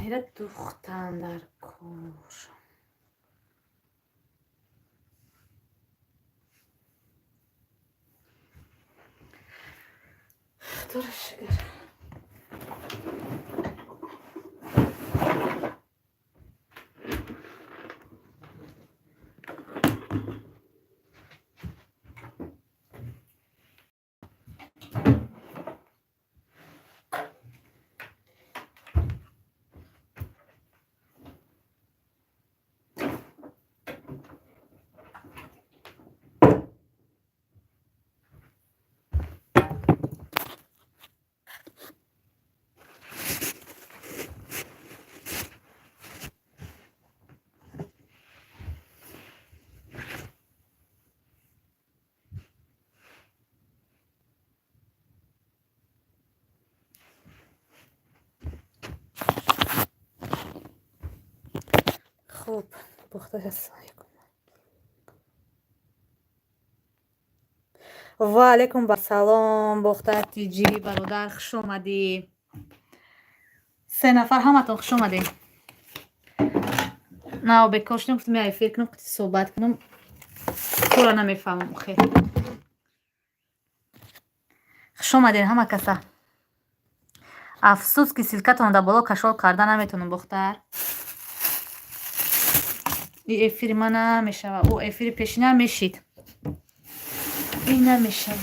Ира духтан дар кор. Худоро шукр. Хуб, Бохтар, ассалому. Ва алайкум ассалом, Бохтар Тиҷӣ, бародар, хуш омадӣ. Се нафар, ҳаматон хуш омадем. На, бекор шудем, гуфтам я эфир кунам, суҳбат кунам. Кора намефаҳмам охе. Хуш омадем ҳама каса. Афсӯс, ки ссылка тонро дар боло кашол карда наметавонам, Бохтар. И эфири ман намешава. Ӯ эфири пешина мешид. Ин намешава.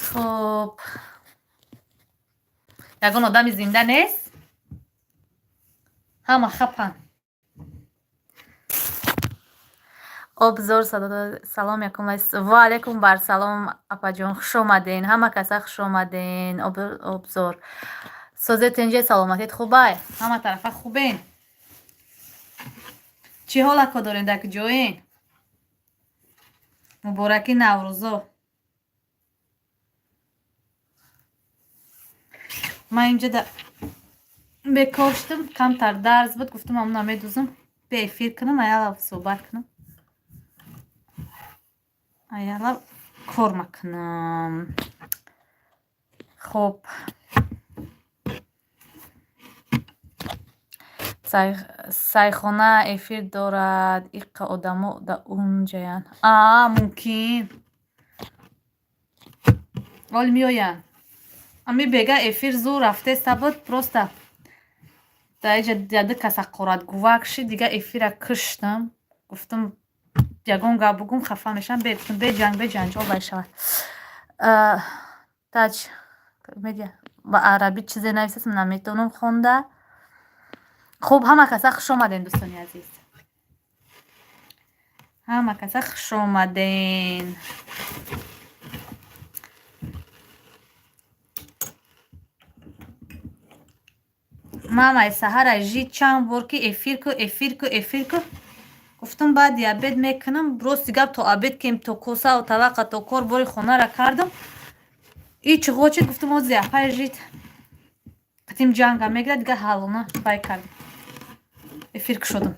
Хуб. Ягон одами зинда нест? Ҳама хапанд. Обзор салом якум. Ва алайкум барсалом, апаҷон, хуш омаден. Ҳама каса хуш омаден. Обзор. Созед, тинҷе, саломатит хубай? Ҳама тарафа хубен? Чӣ ҳолатҳо дорен, дар куҷоен? Мубораки Наврӯзо. Ман инҷа бекор шудам, камтар дарз буд, гуфтам ҳамона медузам, бе эфир кунам, аяла суҳбат кунам. Аяла кор макунам. Хуб. Сайхона эфир дорад, иққа одамо да унҷаянд. Аа, мумкин. Ҳол меоянд. Ами бега эфир зур рафтеста буд, просто дар иҷа яду каса қоратгувак шид, дига эфира куштам. Гуфтам ягон гап бугум, хафа мешавам, бе гуфтам, бе ҷанг, бе ҷанҷол вай шавад. Таҷ медиа ба арабӣ чизе нависаст, наметавонам хонда. Хуб, ҳама каса хуш омадем, дӯстони азиз. Ҳама каса хуш омаден. Мамай саҳара жи чанд бор ки эфир ку, эфир ку, эфир ку. Гуфтам баъди обед мекунам, рости гап, то обед кем, то косаву тавақа, то кор бори хонара кардам. Ич ғочид, гуфтам ози апай жит. Қатим ҷанга мегирад, дига ҳалона вай кардам. Эфир кушодам.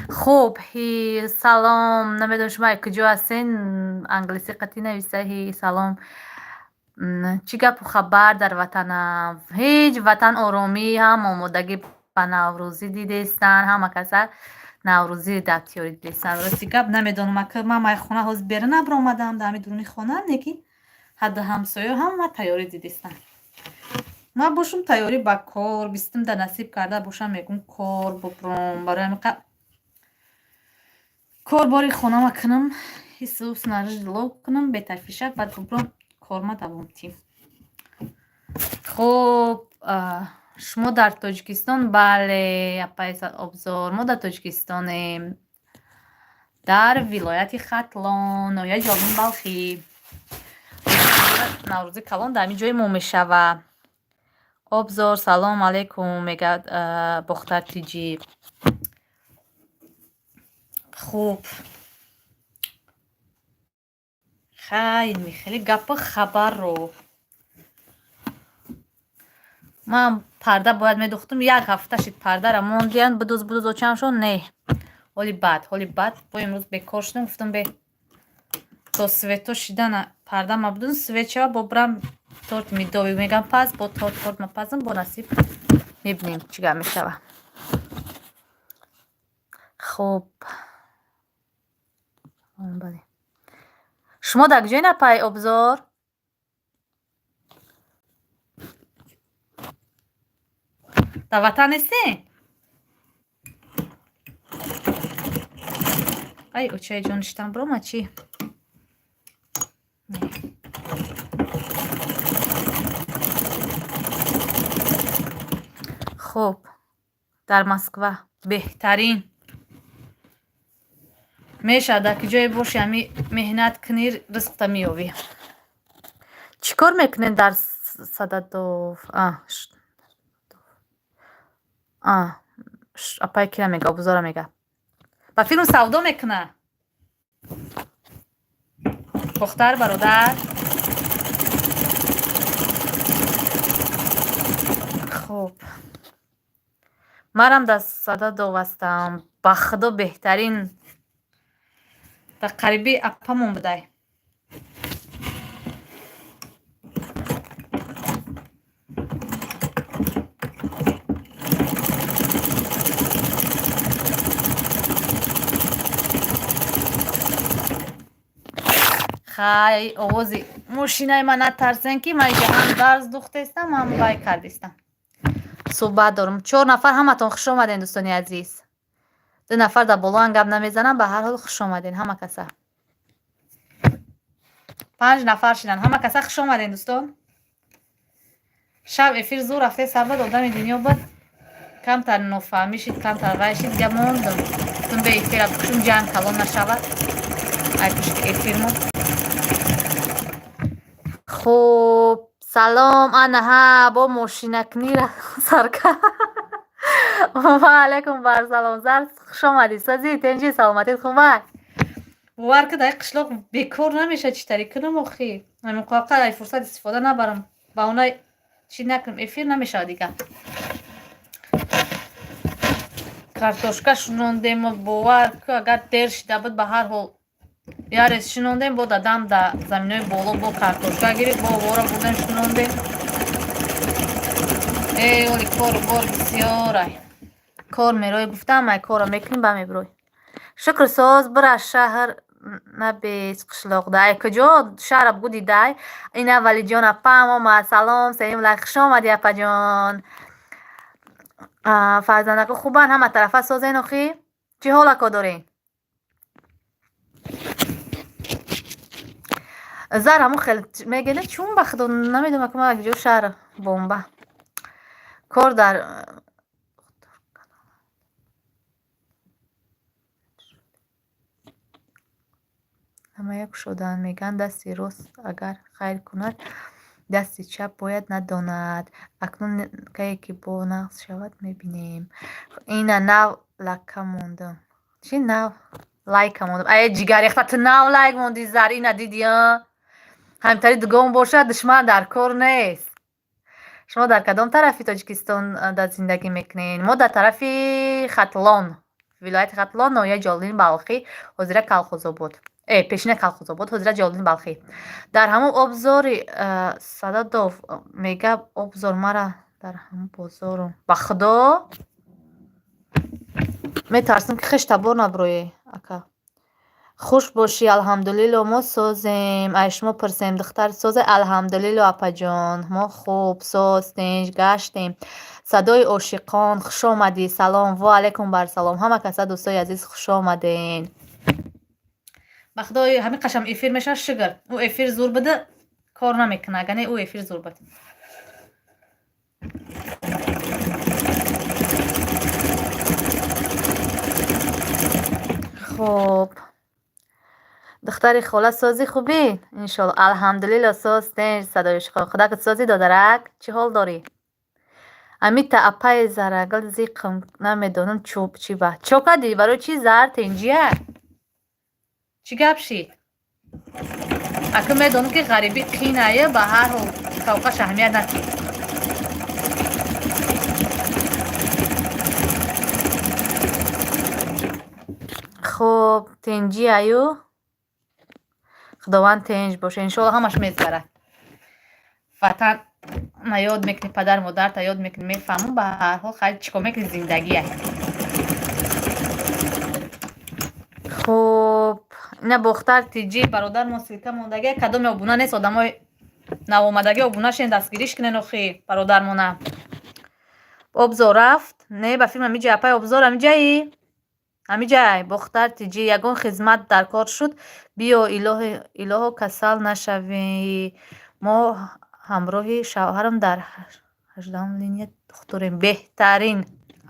Хуб, ҳи салом, намедонам шумо куҷо ҳастен, англисӣ қатӣ нависа, ҳи салом. Чӣ гапу хабар дар ватанам? Ҳеҷ, ватан оромӣ, ҳама омодагӣ ба Наврӯзӣ дидестанд, ҳама каса Наврӯзӣ дар тиёрӣ дидестанд. Рости гап, намедонам, ака ман май хона ҳозир берун набаромадам, дар ҳамин дуруни хона, лекин ҳадду ҳамсоё ҳама тайёрӣ дидестанд. Ман бошум тайёрӣ ба кор, бистум да насиб карда бошам, мегӯм кор бубуром, барои ҳамин кор бори хонама кунам, ҳиссу снаряжло кунам, бетафиша, баъд бубуром корма давом тим. Хуб, шумо дар Тоҷикистон? Бале, апаи Обзор, мо дар Тоҷикистонем. Дар вилояти Хатлон, ноҳияи Ҷалони Балхӣ. Наврӯзи калон дар ҳамин ҷои мо мешавад. Обзор, салом алайкум, мегӯяд Бохтар Тиҷӣ. Хуб. Хай, хеле гапу хабарро. Ман парда бояд медухтум, як ҳафта шид пардара мондиян, бидуз, бидуз, очамшон не. Ҳоли баъд, ҳоли баъд, бо имрӯз бекор шудам, гуфтам бе то свето шидана парда ма бидуз, свет шава, бо бирам. Торт медовый мегам паз, бо торт мапазам, бо насиб мебинем чӣ гап мешава. Хуб, бале. Шумо дар куҷои напай обзор? Дар ватан нестем? Ай, очаи ҷон, ништам бирома чӣ? Хуб, дар Москва беҳтарин мешавад, дар ки ҷое боши, ҳами меҳнат кунӣ, ризқта меёбӣ. Чӣ кор мекунед дар Сададов? Апай кира мега, обзора мега. Ба филм савдо мекуна. Бохтар бародар. Хуб. Манам дар Сададов ҳастам. Ба худо беҳтарин. Дар қариби апамон будай. Хай, овози мошинаи ман натарсен, ки ман иҷа ҳам дарз духтестам, ҳам вай кардистам. Суҳбат дорам. Чор нафар, ҳаматон хуш омаден, дӯстони азиз. Ду нафар дар болоан гап намезанам, ба ҳар ҳол хуш омаден ҳама каса. Панҷ нафар шидан. Ҳама каса хуш омаден, дӯстон. Шаб эфир зур рафте сабад, одами дунё буд. Камтар нофаҳмӣ шид, камтар вай шид, дига мондум. Гуфтум бе эфира бикушум, ҷанг калон нашавад. Ай пушти эфирмо. Хуб, салом, анаҳа, бо мошинакнира сарка. Ва алайкум барсалом. Зар, хуш омадӣ. Созӣ, тенҷи, саломатит хубай? Бовар ки дар қишлоқ бекор намешавад, чӣ тари кунам охи? Ҳамин қоқар ай фурсат истифода набарам. Ба онай чӣ накунам, эфир намешавад дига. Картошка шунондем, бовар ки агар дер шида буд, ба ҳар ҳол ярес шинондем, бо дадам да заминои боло бо картошка гирифт, бо вора бурдем шинондем. Эй, оли кору бор бисёрай. Кор мерои гуфтам, ай корро мекунӣ, ба мебирой. Шукр соз, бира шаҳр набес қишлоқда. Ай куҷо шаҳра бугу дидай? Ина Валиҷон апам омад. Салом, сеюм лайк. Хуш омадӣ, апаҷон. Фарзандако хубанд, ҳама тарафа созен охӣ? Чӣ ҳолако дорен? Зар ҳамун хел мегӯяд, чун ба худо намедонам, ки ман куҷо шаҳр бомба. Кор дар намая кушодаанд. Мегӯянд, дасти рост агар хайр кунад, дасти чап бояд надонад. Акнун кае ки бо нағз шавад, мебинем. Ина нав лакка мондам. Чӣ нав лайка мондам? Ай ҷигарехта, ту нав лайк монди, Зар, ина дидӣ, а? Ҳамтари дугон бошад, душман дар кор нест. Шумо дар кадом тарафи Тоҷикистон дар зиндагӣ мекунед? Мо дар тарафи Хатлон, вилояти Хатлон, ноҳияи Ҷолиддини Балхӣ, ҳозира Калхозобод. Пешина Калхозобод, ҳозира Ҷолиддини Балхӣ. Дар ҳамон обзори Сададов мега обзор мара дар ҳамон бозорум. Ба худо метарсам, ки хеш табор набурӯе, ака. Хуш бошӣ, алҳамдулилло, мо созем. Ай шумо пурсем, духтар созе? Алҳамдулилло, апаҷон, мо хуб, соз, тинҷ гаштем. Садои ошиқон, хуш омадӣ. Салом, ва алайкум барсалом. Ҳама каса, дӯстои азиз, хуш омаден. Ба худои ҳамин қашам эфир мешавад, шукр. Ӯ эфир зур буда, кор намекунад, агар не ӯ эфир зур буд. Хуб. Духтари хола созӣ, хубӣ? Иншолло, алҳамдулилло, соз, тинҷ, садои ошиқон. Худакат созӣ, додарак? Чӣ ҳол дорӣ? Амита апаи Зарагул зиқм намедонам чӯб чӣ ба. Чо кардӣ? Барои чӣ, Зар, тинҷия? Чӣ гап шид? Ака медонам, ки ғарибӣ қинае, ба ҳар ҳол тавқаш аҳамият надиҳ. Хуб, тинҷӣ аю? Худованд тинҷ боша. Иншолло ҳамаш мезгарад. Ватан на ёд мекунӣ, падар модарта ёд мекунӣ, мефаҳмам, ба ҳар ҳол хайр, чӣ кор мекунӣ, зиндагия. Хуб, ина Бохтар Тиҷӣ бародар мо ссылка мондагия, кадоме обуна нест, одамои навомадагӣ обуна шен, дастгириш кунен охи бародармона. Обзор рафт? Не, ба филм ҳамиҷа, апай Обзор ҳамиҷаи? Ҳамиҷай, Бохтар Тиҷӣ, ягон хизмат дар кор шуд, биё, илоҳо касал нашавӣ. Мо ҳамроҳи шавҳарам дар 18-ум линия духтурем. Беҳтарин,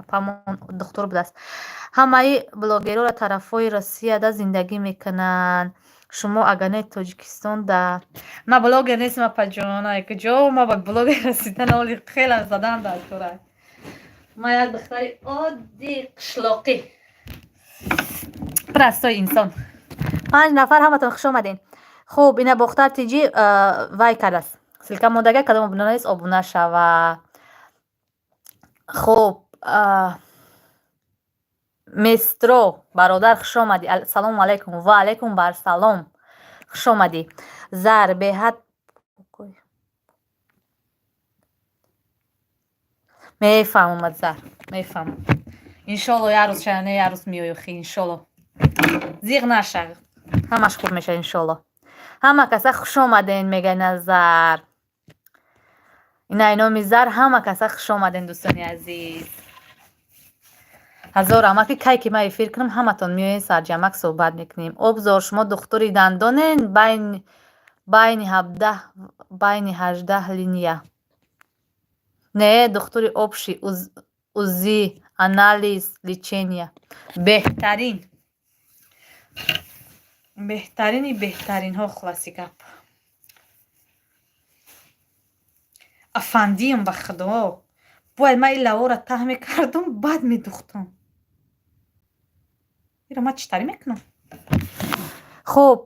апамон духтур будааст. Ҳамаи блогерора тарафҳои Россияда зиндагӣ мекунанд. Шумо агар не Тоҷикистон да. Ман блогер нестам, апаҷон, ай куҷо ма ба блогер расидан оли хеле задан дар кора. Ман як духтари оддии қишлоқӣ. Простой инсон. Панҷ нафар, ҳаматон хуш омадем. Хуб, ина Бохтар Тиҷӣ вай кардааст. Ссылка мондага, кадом обуна нест, обуна шава. Хуб, Местро бародар, хуш омадӣ. Салому алайкум. Ва алайкум барсалом. Хуш омадӣ. Зар беҳад мефаҳмам, Зар, мефаҳмам. Иншолло як рӯз шая, не, як рӯз меои охи, иншолло. Зиғ наша. Ҳамаш хуб мешавад, иншолло. Ҳама каса хуш омаден, мегӯяд Назар. Ина номи Зар, ҳама каса хуш омаден, дӯстони азиз. Ҳазор раҳмат, ки кай ки ман эфир кунам, ҳаматон меоед, сарҷамак суҳбат мекунем. Обзор, шумо духтури дандонен, байни 17, байни 18 линия. Не, духтури общий, УЗИ, анализ, лечения. Беҳтарин. Беҳтарини беҳтаринҳо, хулоси гап. Афандиам, ба худо. Бояд ман ин лавора таҳ мекардам, баъд медухтам. Иро ман чӣ тарӣ мекунам? Хуб,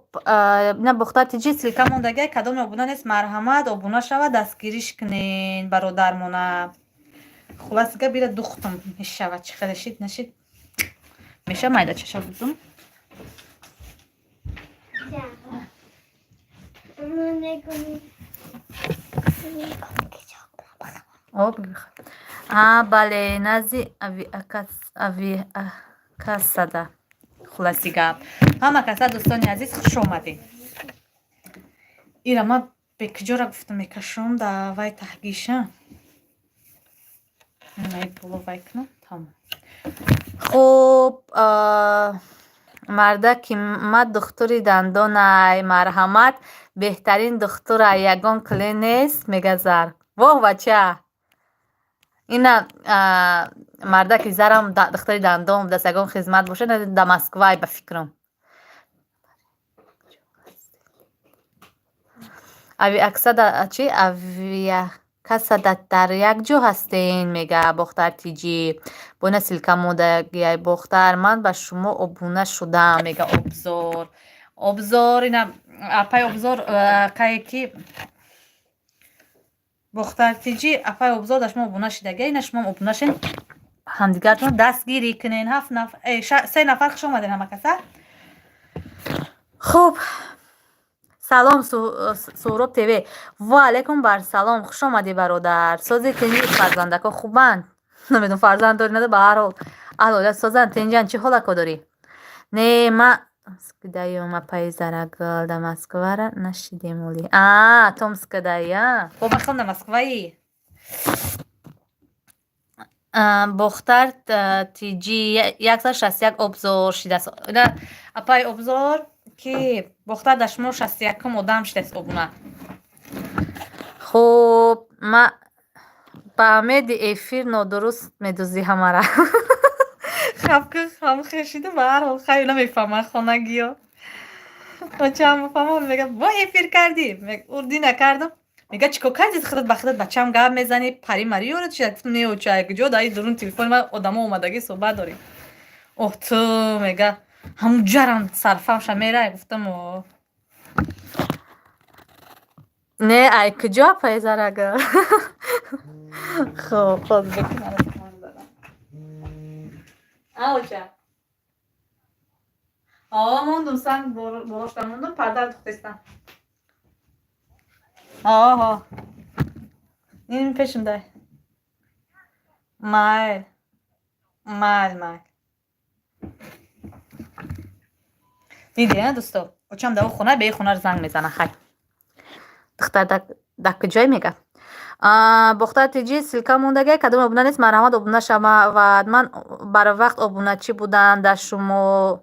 ина Бохтар Тиҷӣ ссылка мондагия, кадоме обуна нест, марҳамат, обуна шава, дастгириш кунен бародармона. Хулоси гап, ира духтам мешавад, чӣ хеле шид нашид. Меша майда чаша бузум. А, бале, назди авиакассада. Хулоси гап. Ҳама каса, дӯстони азиз, хуш омадед. Ира ман бекуҷора гуфтам мекашам да вай таҳгиша. Най боло вай кунам, тамом. Хуб, мардаки ма духтури дандонай, марҳамат, беҳтарин духтурай, ягон куле нест, мега Зар. Воҳ, бача. Ина мардаки Зарам духтури дандон будааст, ягон хизмат бошад, да Москвай ба фикрам. Авиаксада чи авиакассада дар як ҷо ҳастен, мега Бохтар Тиҷӣ. Бо ина ссылка мондагиай Бохтар, ман ба шумо обуна шудам, мега Обзор. Обзор, ина апай Обзор кае ки Бохтар Тиҷӣ, апай Обзор да шумо обуна шидагия, ина шумо обуна шен, ҳамдигаратон дастгирӣ кунен. Ҳафт нафар, се нафар, хуш омаден ҳама каса. Хуб, салом, Суҳроб ТВ. Ва алайкум барсалом, хуш омадӣ, бародар. Сози тинҷи, фарзандако хубанд? Намедонам фарзанд дорӣ надорӣ, ба ҳар ҳол аҳл оила созанд. Тинҷан, чӣ ҳолако дорӣ? Не, ма Томскдаём, апаи Зарагул, да Москвара нашидем оли. А, Томскдая. Бо ман хеле на Москваи. Бохтар Тиҷӣ 161 обзор шидааст. Ина апаи Обзор ки Бохтар дар шумо 61-ум одам шидааст обуна. Хуб, ма ба умеди эфир нодуруст медузӣ ҳамара. Хавка хамхешида, ба ҳар ҳол хайр, намефаҳмад хонагиё. Бачаам мефаҳмад, мега бо эфир кардӣ? Урдӣ накардам. Мега чӣ кор кардӣ, худат ба худат бачаам гап мезанӣ, пари мари ёрат шуда. Гуфтам не, оча, куҷо дар дурун телефони ман одамо омадагӣ суҳбат дорем. Оҳ ту, мега ҳамун ҷарам сарфамша мерай, гуфтам о. Не, ай куҷо, апаи Зарага? Хуб, хуб, бикунам. А, оча. О, мондум, санг болошта мондум, парда духтестам. Оҳо. Ин пешим дай. Майл. Майл, майл. Диди, а, дӯсто? Очам дар хона, бе хонар занг мезана, хай. Духтар дар куҷое мега? Бохтар ТЖ ссылка мондагай, кадом обуна нест, марҳамат обуна шавад. Ман барвақт обуначӣ будам дар шумо.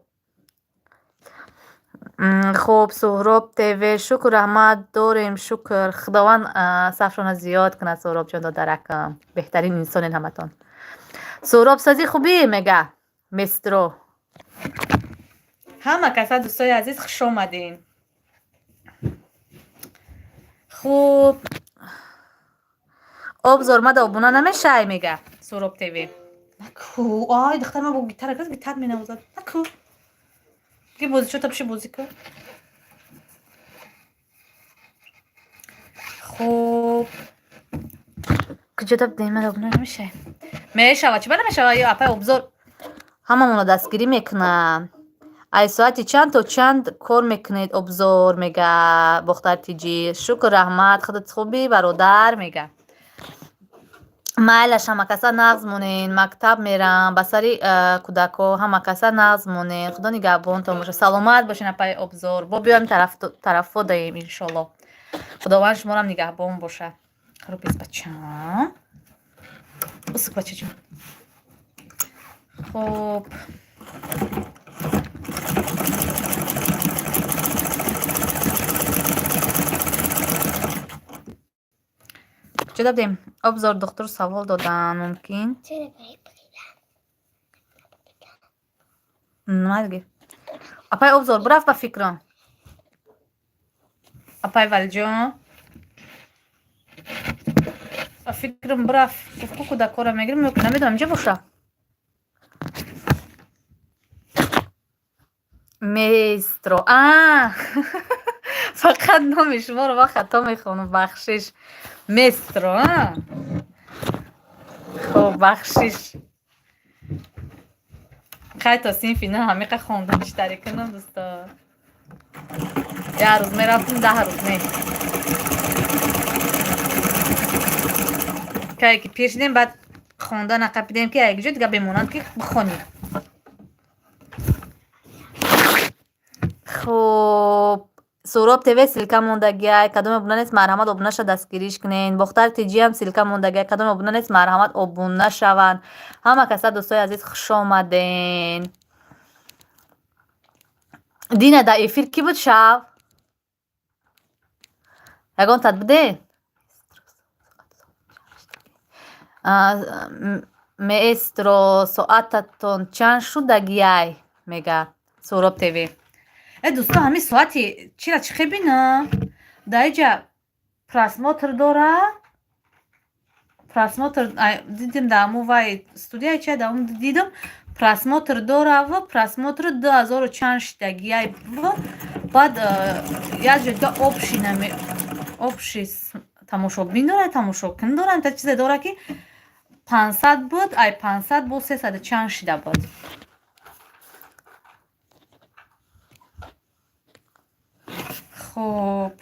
Хуб, Суҳроб ТВ, шукр, раҳмат дорем, шукр. Худованд сафшона зиёд кунад, Суҳробҷон додаракам. Беҳтарин инсонен ҳаматон. Суҳроб сази хубӣ мега. Местро. Ҳама каса, дӯстои азиз, хуш омадин. Хуб. Обзор мада обуна намешай мега Суҳроб ТВ. Наку, ай духтар ман бо гитара кас гитар менавозад. Наку. Ки бозӣ чо тапши бозӣ кун. Хуб. Куҷо тап демад обуна намешай? Мешава, чӣ ба намешава? Ё апай обзор ҳамамонро дастгирӣ мекунад. Ай соати чанд то чанд кор мекунед обзор мега Бохтар ТЖ. Шукр, раҳмат, худат хубӣ бародар мега. Майлаш, ҳама каса нағз монен, мактаб мерам, ба сари кӯдакҳо ҳама каса нағз монен. Худо нигаҳбонтон бошад. Саломат бошен апай обзор. Бо биёем тарафҳо даем иншолло. Худованд шуморам нигаҳбон бошад. Рубез бачам. Усук бачаҷон. Хуб. Куҷо дадем? Обзор духтур савол додан мумкин? Майгир. Апай обзор бурафт ба фикрам. Апай Валиҷон. Ба фикрам бурафт. Гуфт ку кӯдакҳоро мегирем, намедонам инҷа боша. Местро. А! Фақат номи шуморо ман хато мехонам, бахшиш. Местро, а? Хуб, бахшиш. Хай то синфи на ҳамиқа хондам читаре кунам, дӯсто. Як рӯз мерафтам, 10 рӯз не. Кае ки пир шудем, баъд хондан ақабидем ки як ҷо дига бемонанд ки бихонем. Хуб, Суҳроб ТВ ссылка мондагиай, кадоме обуна нест, марҳамат обуна ша дастгириш кунед. Бохтар ТЖам ссылка мондагиай, кадоме обуна нест, марҳамат обуна шаванд. Ҳама каса, дӯстои азиз, хуш омаден. Дина дар эфир кӣ буд шав? Ягон тат будед? Маэстро соататон чанд шудагиай мега Суҳроб ТВ. Э дӯсто, ҳамин соати чира чӣ хел бинам? Дар иҷа просмотр дора. Просмотр дидим дар ҳамун вай студия ча дар ҳамун дидим просмотр дораву просмотр 2000 чанд шидагиай баъд як ҷо дига общий наме общий тамошобин дора, тамошокун дора, та чизе дора ки 500 буд, ай 500 бо 300 чанд шида буд. Хуб.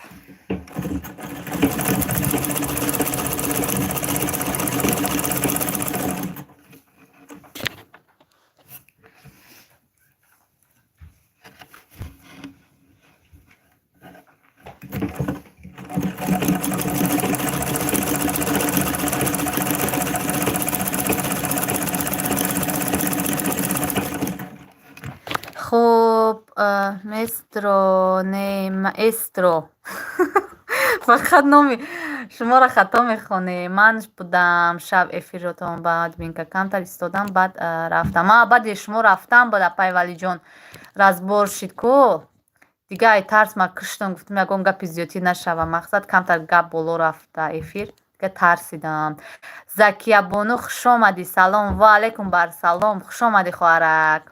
Хуб, местро не маэстро. Фақат номи шуморо хато мехонем. Ман будам шаб эфиротон баъд бинка камтар истодам, баъд рафтам. Ман баъди шумо рафтам, баъд апай Валиҷон разбор шид ку. Дига ай тарс ман киштам, гуфтам ягон гапи зиёдтӣ нашава. Мақсад камтар гап боло рафта эфир. Дига тарсидам. Закиябону, хуш омадӣ. Салом. Ва алайкум барсалом. Хуш омадӣ, хоҳарак.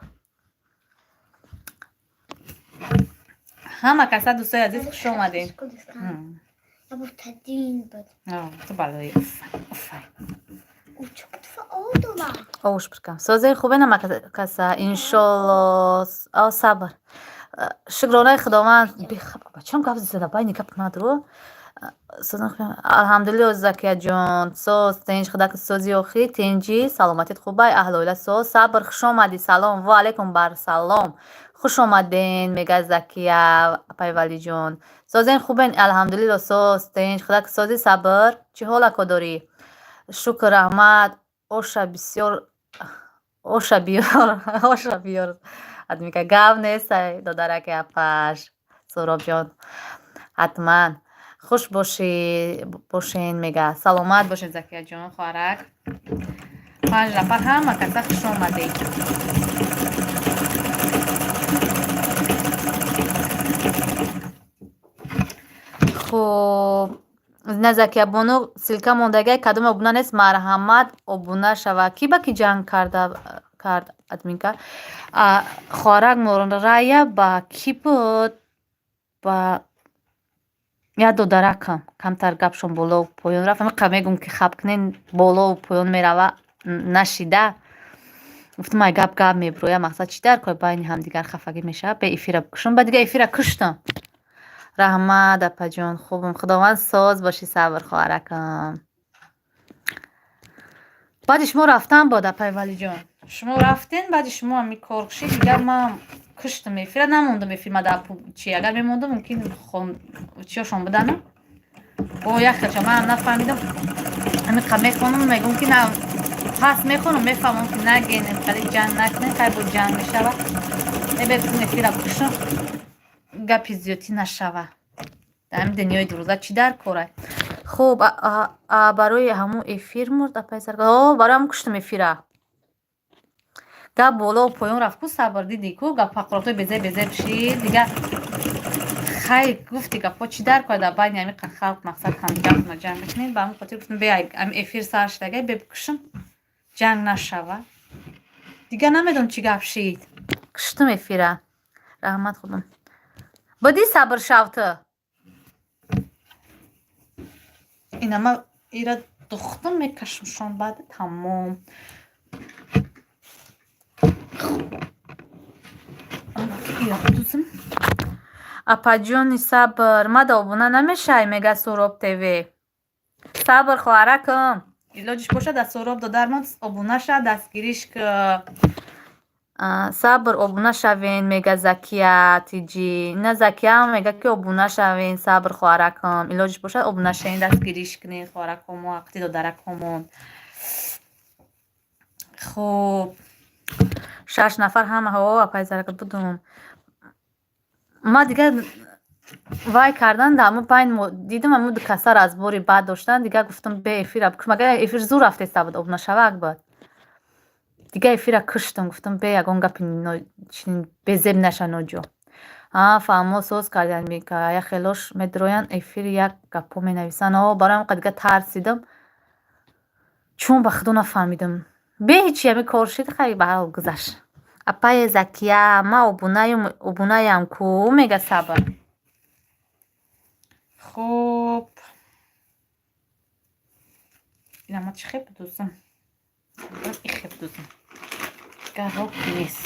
Ҳама каса, дӯстои азиз, хуш омадед. Ош биркам. Созаи хубе нама каса, иншолло. О, сабр. Шукронаи Худованд. Бачам гап зада, байни гап надро. Алҳамдулилло, Закияҷон, соз, тинҷ, худак сози охӣ, тинҷӣ, саломатит хубай, аҳли оила соз. Сабр, хуш омадӣ, салом, ва алайкум барсалом. Хуш омаден, мега Закия, апай Валиҷон. Созен, хубен, алҳамдулилло, соз, тинҷ, худак сози, Сабр, чӣ ҳолако дорӣ? Шукр, раҳмат, оша бисёр, оша биёр, оша биёр. Адмика гап нестай, додараки апаш, Суҳробҷон. Ҳатман. Хуш бошӣ, бошен, мега. Саломат бошед, Закияҷон, хоҳарак. Панҷ нафар, ҳама каса хуш омадед. Хуб, на Закиябону ссылка мондагиай, кадоме обуна нест, марҳамат, обуна шава. Кӣ ба кӣ ҷанг карда кард, админка? Хоҳарак Морая ба кӣ буд? Ба як додаракам. Камтар гапшон болову поён рафт. Ҳамиқа мегӯм, ки хаб кунен, болову поён мерава, нашида. Гуфтам, ай гап гап мебироя, мақсад чӣ дар кор байни ҳамдигар хафагӣ мешавад, бе эфира бикушам. Ба дига эфира куштам. Раҳмат, апаҷон, хубам. Худованд соз бошӣ, Сабр хоҳаракам. Баъди шумо рафтан бод, апай Валиҷон. Шумо рафтен, баъди шумо ҳами коркушӣ, дигар ман куштам эфира, намондам эфир ма дар чи агар мемондам, мумкин чиёшон будану. О, як хелча манам нафаҳмидам. Ҳамиқа мехонам, мегӯм ки на, пас мехонам, мефаҳмам ки нагенем, хеле ҷанг накунем, хай бо ҷанг мешава. Мебетун эфира кушам, гапи зиёдтӣ нашава. Дар ҳамин дунёи дурӯза чӣ дар корай? Хуб, барои ҳамун эфир мурд апай Зарга? О, барои ҳамун куштам эфира. Гап болову поён рафт ку, Сабр, дидӣ ку, гап ҳақоротҳои безеб безеб шид. Дига хай гуфти гапҳо чӣ дар кор дар байни ҳамин халқ, мақсад ҳамдигарона ҷанг мекунем. Ба ҳамин хотир гуфтам, бе ҳамин эфир сар шудагай, бе бикушам, ҷанг нашава. Дига намедонам чӣ гап шид. Куштам эфира. Раҳмат, худом. Будӣ, Сабр, шав ту. Ина ма ира духтам, мекашамшон, баъд тамом. Ира дузм. Апаҷони Сабр, мада обуна намешавӣ, мега Суҳроб ТВ. Сабр хоҳаракам, илоҷиш бошад, аз Суҳроб додармон обуна ша, дастгириш ки. Сабр, обуна шавен, мега Закия Тиҷӣ. Ина Закия мега ки обуна шавен, Сабр хоҳаракам. Илоҷиш бошад, обуна шавен, дастгириш кунед хоҳаракҳомо, ақди додаракҳомон. Хуб, шаш нафар ҳама ҳо, апай Зарага будум. Ма дигар вай кардан дар ҳамун байн дидам, ҳамун ду касар аз бори бад доштан, дигар гуфтам, бе эфира бикушам. Агар эфир зур рафтеста буд, обуна шавак буд. Дигар эфира куштам, гуфтам, бе ягон гапи безеб наша ноҷо. А фаҳмо, соз кардиан, як хелош медироянд эфир, як гапҳо менависанд. О, барои ҳамин дигар тарсидам. Чун ба худо нафаҳмидам. Бе ҳечи ҳамин кор шид, хай ба ҳар ҳол гузашт. Апае Закия, ма обунаям ку, мега Сабр. Хуб. Ина ма чӣ хеб бидузам? И хеб дузам. Дигар роҳ нест.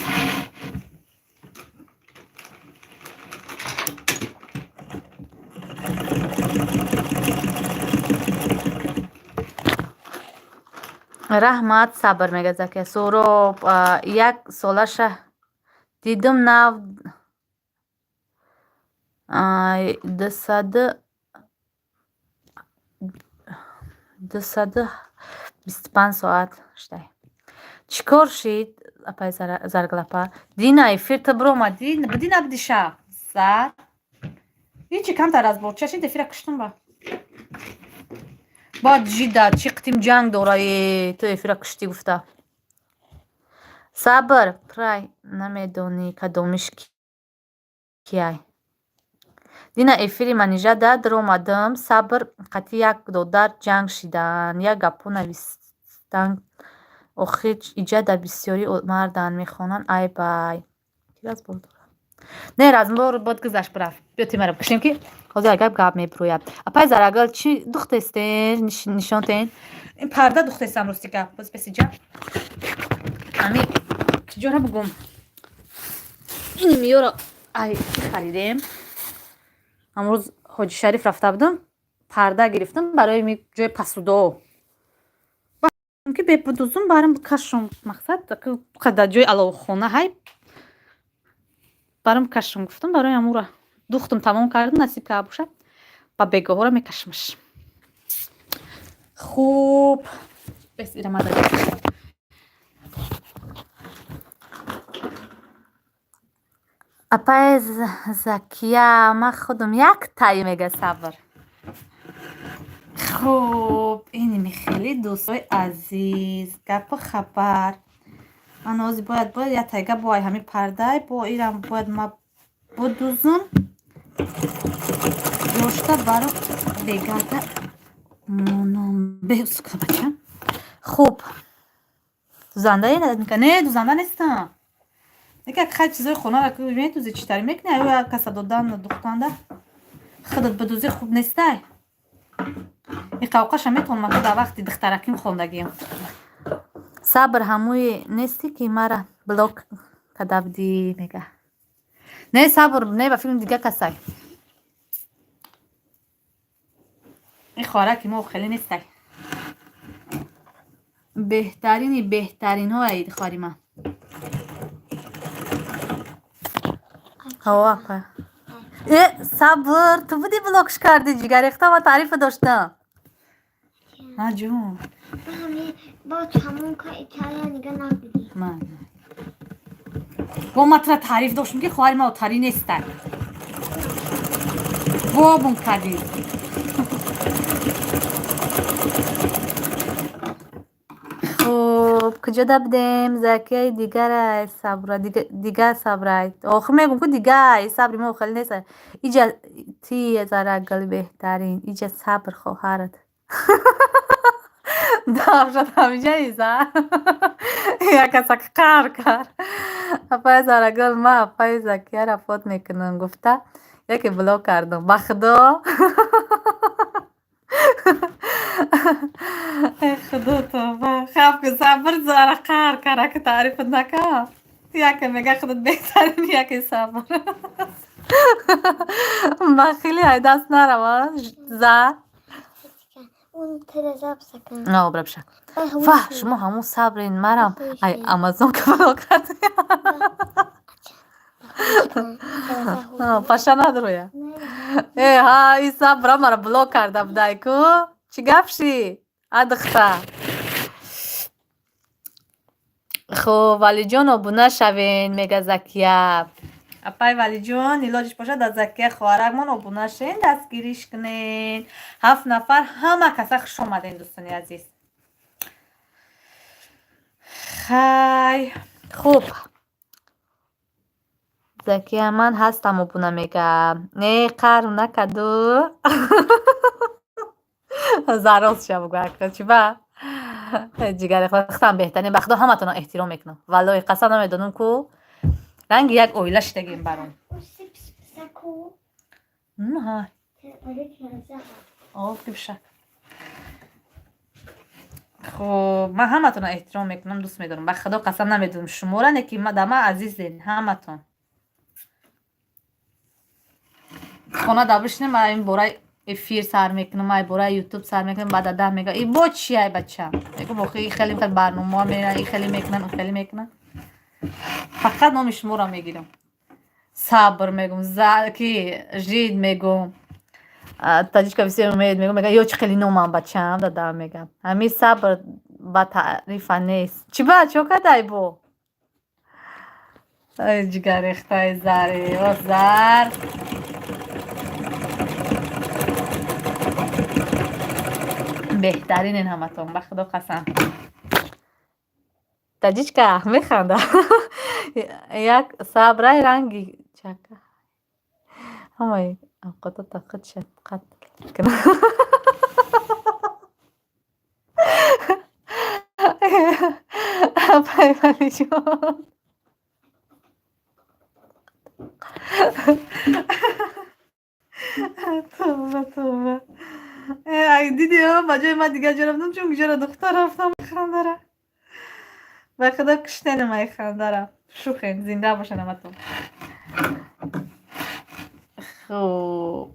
Раҳмат, Сабр, мега Закия. Суҳроб, як солаша дидум, нав 225 соат шудай. Чӣ кор шид, апай Заргалапа? Дина эфир ту биромадӣ, будӣ набудӣ шаб? Зар. Ҳечи, камтар аз борча шид, эфира куштум ба. Баъд жида чӣ қитим ҷанг дора, е ту эфира куштӣ гуфта. Сабр, прай намедонӣ кадомиш кияй. Дина эфири Манижа да даромадам, Сабр қатъи як додар ҷанг шиданд, як гапҳо навистанд, охир иҷа дар бисёрӣ марданд, мехонанд, айбай. Ки разбор дорад? Не, разбор бод гузашт, бирафт. Биё тимара бикушем, ки ҳозир як гап гап мебирояд. Апай Зарагул, чӣ духтестен, нишонтен? Ин парда духтестам, рости гап. Боз песиҷа. Ами киҷора бугум? Ини миёро ай харидем. Ҳамрӯз Ҳоҷи Шариф рафта будам. Парда гирифтам барои ҷои посудао, ки бепудузум барам кашум. Мақсад, дар ҷои аловхона ҳай барам кашум гуфтам. Барои ҳамура духтам, тамом кардам. Насиб ка бошад, ба бегоҳора мекашмаш. Хуб, бес ирамада. Апаи Закия, ман худам як тай, мега Сабр. Хуб, иними хеле, дӯстои азиз, гапу хабар. Ман ҳозир бояд як тайга бо ай ҳамин пардай, бо ирам бояд ма будузум дошта баро бегарда монам беуска, бача. Хуб, дузандаe не, дузанда нестам. Яке хай чизои хонаро медузӣ, чӣ тари мекунӣ? Аю каса додан духтанда, худат бидузӣ, хуб нестай. И қавқаша метавонам, дар вақти духтараким хондагиам. Сабр ҳамуи нестӣ, ки мара блок када будӣ, мега. Не, Сабр не, ба филм дига касай. Ин хоҳараки мо хеле нестай. Беҳтарини беҳтаринҳо аид хоҳари ман. Апа. Э, Сабр, ту будӣ блокш кардӣ, ҷигарехта, ма таърифа доштам. А, ҷун. Бо тамом ка Италия нига набудӣ. Бо ма тура таъриф доштам, ки хоҳари ма отарӣ нестай. Бобун кардӣ. Хуб, куҷода будем? Закияи дигарай, Сабра, дига Сабрай. Охир мегум, ку дигай, Сабри мо хеле нест. Иҷа ти зарагали беҳтарин, иҷа Сабр хоҳарат. Давшад ҳамиҷаи за. Як касак қар кар. Апаи Зарагул, ма апаи Закияра фот мекунам гуфта, яке блок кардам. Ба худо. Эй худо, тавба. Хаб ки Сабр зара қар кара, ки таърифат накард. Яке мега худат беҳтарин, яке Сабр. Бахили ай даст нарава за. Он телезап сакан. Обра бишак. Ва, шумо ҳамун Сабрин, марам ай Амазонка блок кардӣ. Паша надроя. Э, ҳа, и Сабра мара блок карда будай ку. Чӣ гап ши? А духта. Хуб, Валиҷон, обуна шавен, мега Закия. Апай Валиҷон, илоҷиш бошад, аз Закия хоҳаракмон обуна шен, дастгириш кунен. Ҳафт нафар, ҳама каса хуш омаден, дӯстони азиз. Хай, хуб. Закия, ман ҳастам обуна, мега. Не, қару накаду. Зароз ша бугӯ ака, чӣ ба? Ҷигари худам беҳтарин, ба худо ҳаматонро эҳтиром мекунам. Валлоҳи қасам, намедонам ку ранги як оила шидагем баром. Саку. Ҳа. Об бишак. Хуб, ман ҳаматонро эҳтиром мекунам, дӯст медорам. Ба худо қасам, намедонам шуморо, не ки да ман азизен ҳаматон. Хона да бишинем, ман ин бораи эфир сар мекунам, ай бораи ютуб сар мекунам, баъд ада мега и бо чи ай бача? Мегум, охи и хеле хеле барномаҳо меран, и хеле мекунан, и хеле мекунан. Фақат номи шуморо мегирам. Сабр мегум, ки жид мегум. Таҷичка бисёр умед мегум, мега ё чӣ хеле номам бачаам дадам мегам. Ҳамин Сабр ба таърифа нест. Чӣ ба чо кадай бо? Ай ҷигарехтаи зари, о зар. Беҳтаринен ҳаматон, ба худо қасам. Таҷичка механда. Як Сабрай ранги чака. Ҳамаи авқотата худша қатл кунад. Апай Валиҷон. Тавба, тавба. Э, ай дидӣ, ба ҷои ман дигар ҷо рафтам, чун ҷора духтар рафтам хандара. Ба худо куштенам ай хандара. Шухен, зинда бошен ҳаматон. Хуб.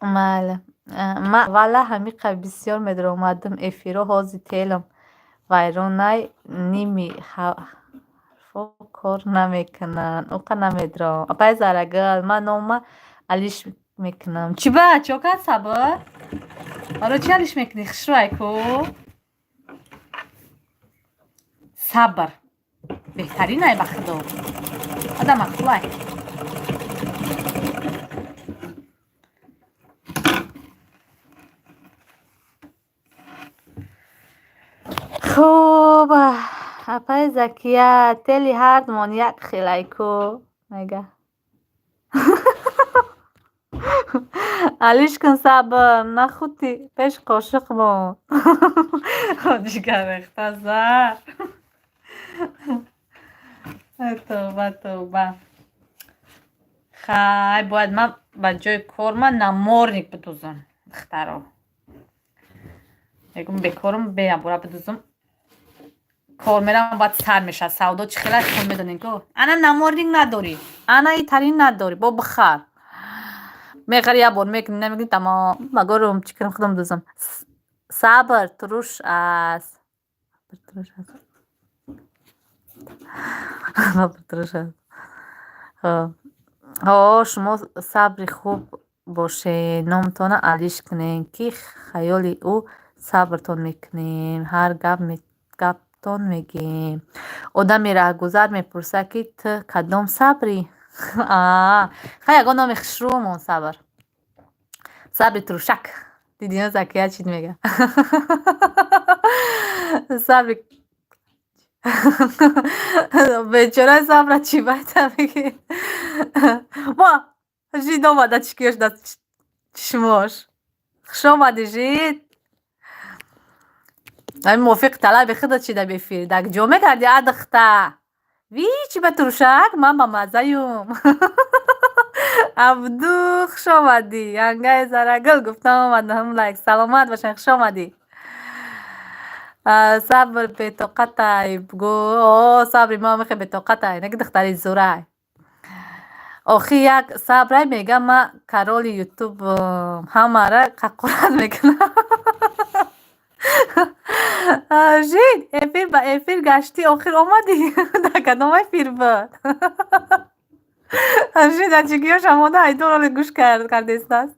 Майли. Ман аввала ҳамиқа бисёр медаромадам эфирҳо, ҳозир телам вайронай, ними ҳарфо кор намекунанд. Уқа намедорам. Апаи Зарагул, ман нома алиш мекунам. Чӣ ба? Чо кард, Сабр? Барои чӣ алиш мекунӣ? Хушрӯай ку? Сабр. Беҳтаринай, ба худо. Ада мақбулай. Хуб, апаи Закия, тели ҳардумон як хелай ку, мега. Алиш кун, Сабр, нахути пеш қошиқ мон. Ҷигаррехта зар. Тавба, тавба. Хай, бояд ман ба ҷои кор ман намордник бидузам, духтаро. Мегум, бекорум, беябора бидузум. Кор мерам, баъд сар мешавад. Савдо чӣ хела, хун медонем ку. Ана намордник надорӣ. Ана итарин надорӣ, бо бихар. Мехари, як бор мекунӣ, намекунӣ, тамом. Магорум чӣ кунам, худам дузам. Сабр туруш аст. Туруш аст. Сабр туруш аст. Ҳо, шумо сабри хуб бошед, номтонро алиш кунед, ки хаёли ӯ сабртон мекунем, ҳар гаптон мегӯем. Одами раҳгузар мепурсад, ки ту кадом сабрӣ? Хай, ягон номи хушрӯ мон, Сабр. Сабри турушак. Дидӣ, Закия чӣ мега? Сабри бечора Сабра чӣ байта мегӣ? Ма жид омада, чикиёш дар чишмош. Хуш омадӣ, жид. Ами мувофиқи талаби худат шида бефир. Дар ҷо мекардӣ, а духта? Ви, чӣ ба турушак? Ман ба маззаюм. Абду, хуш омадӣ. Янгаи Зарагул гуфтам, омадам, лайк. Саломат бошед, хуш омадӣ. Сабр бетоқатай, гӯ. О, сабри ма мехе бетоқатай. Неки духтари зурай. Охи як сабрай мега, ма короли ютуб, ҳамара қақурат мекунам. Жид, эфир ба эфир гаштӣ, охир омадӣ. Дар кадом эфир буд? Жид ачигиёш омода, айдороли гӯш кардестааст.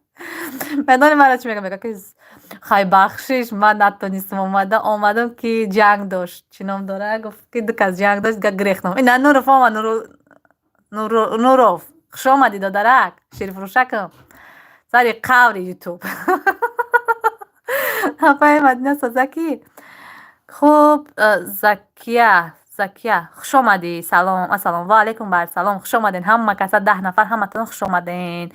Медони мара чӣ мега? Мега, ки хай, бахшиш, ман натонистам омада, омадам ки ҷанг дошт. Чӣ ном дора? Гуфт, ки ду кас ҷанг дошт, гирехтам. Ина Нуров омад, Нуров. Хуш омадӣ, додарак, ширфурӯшакам. Сари қаври ютуб. Апаи Мадина Созакӣ. Хуб, Закия, Закия, хуш омадӣ. Салом, ассалому ва алайкум бар салом. Хуш омаден ҳама каса, 10 нафар, ҳаматон хуш омаден.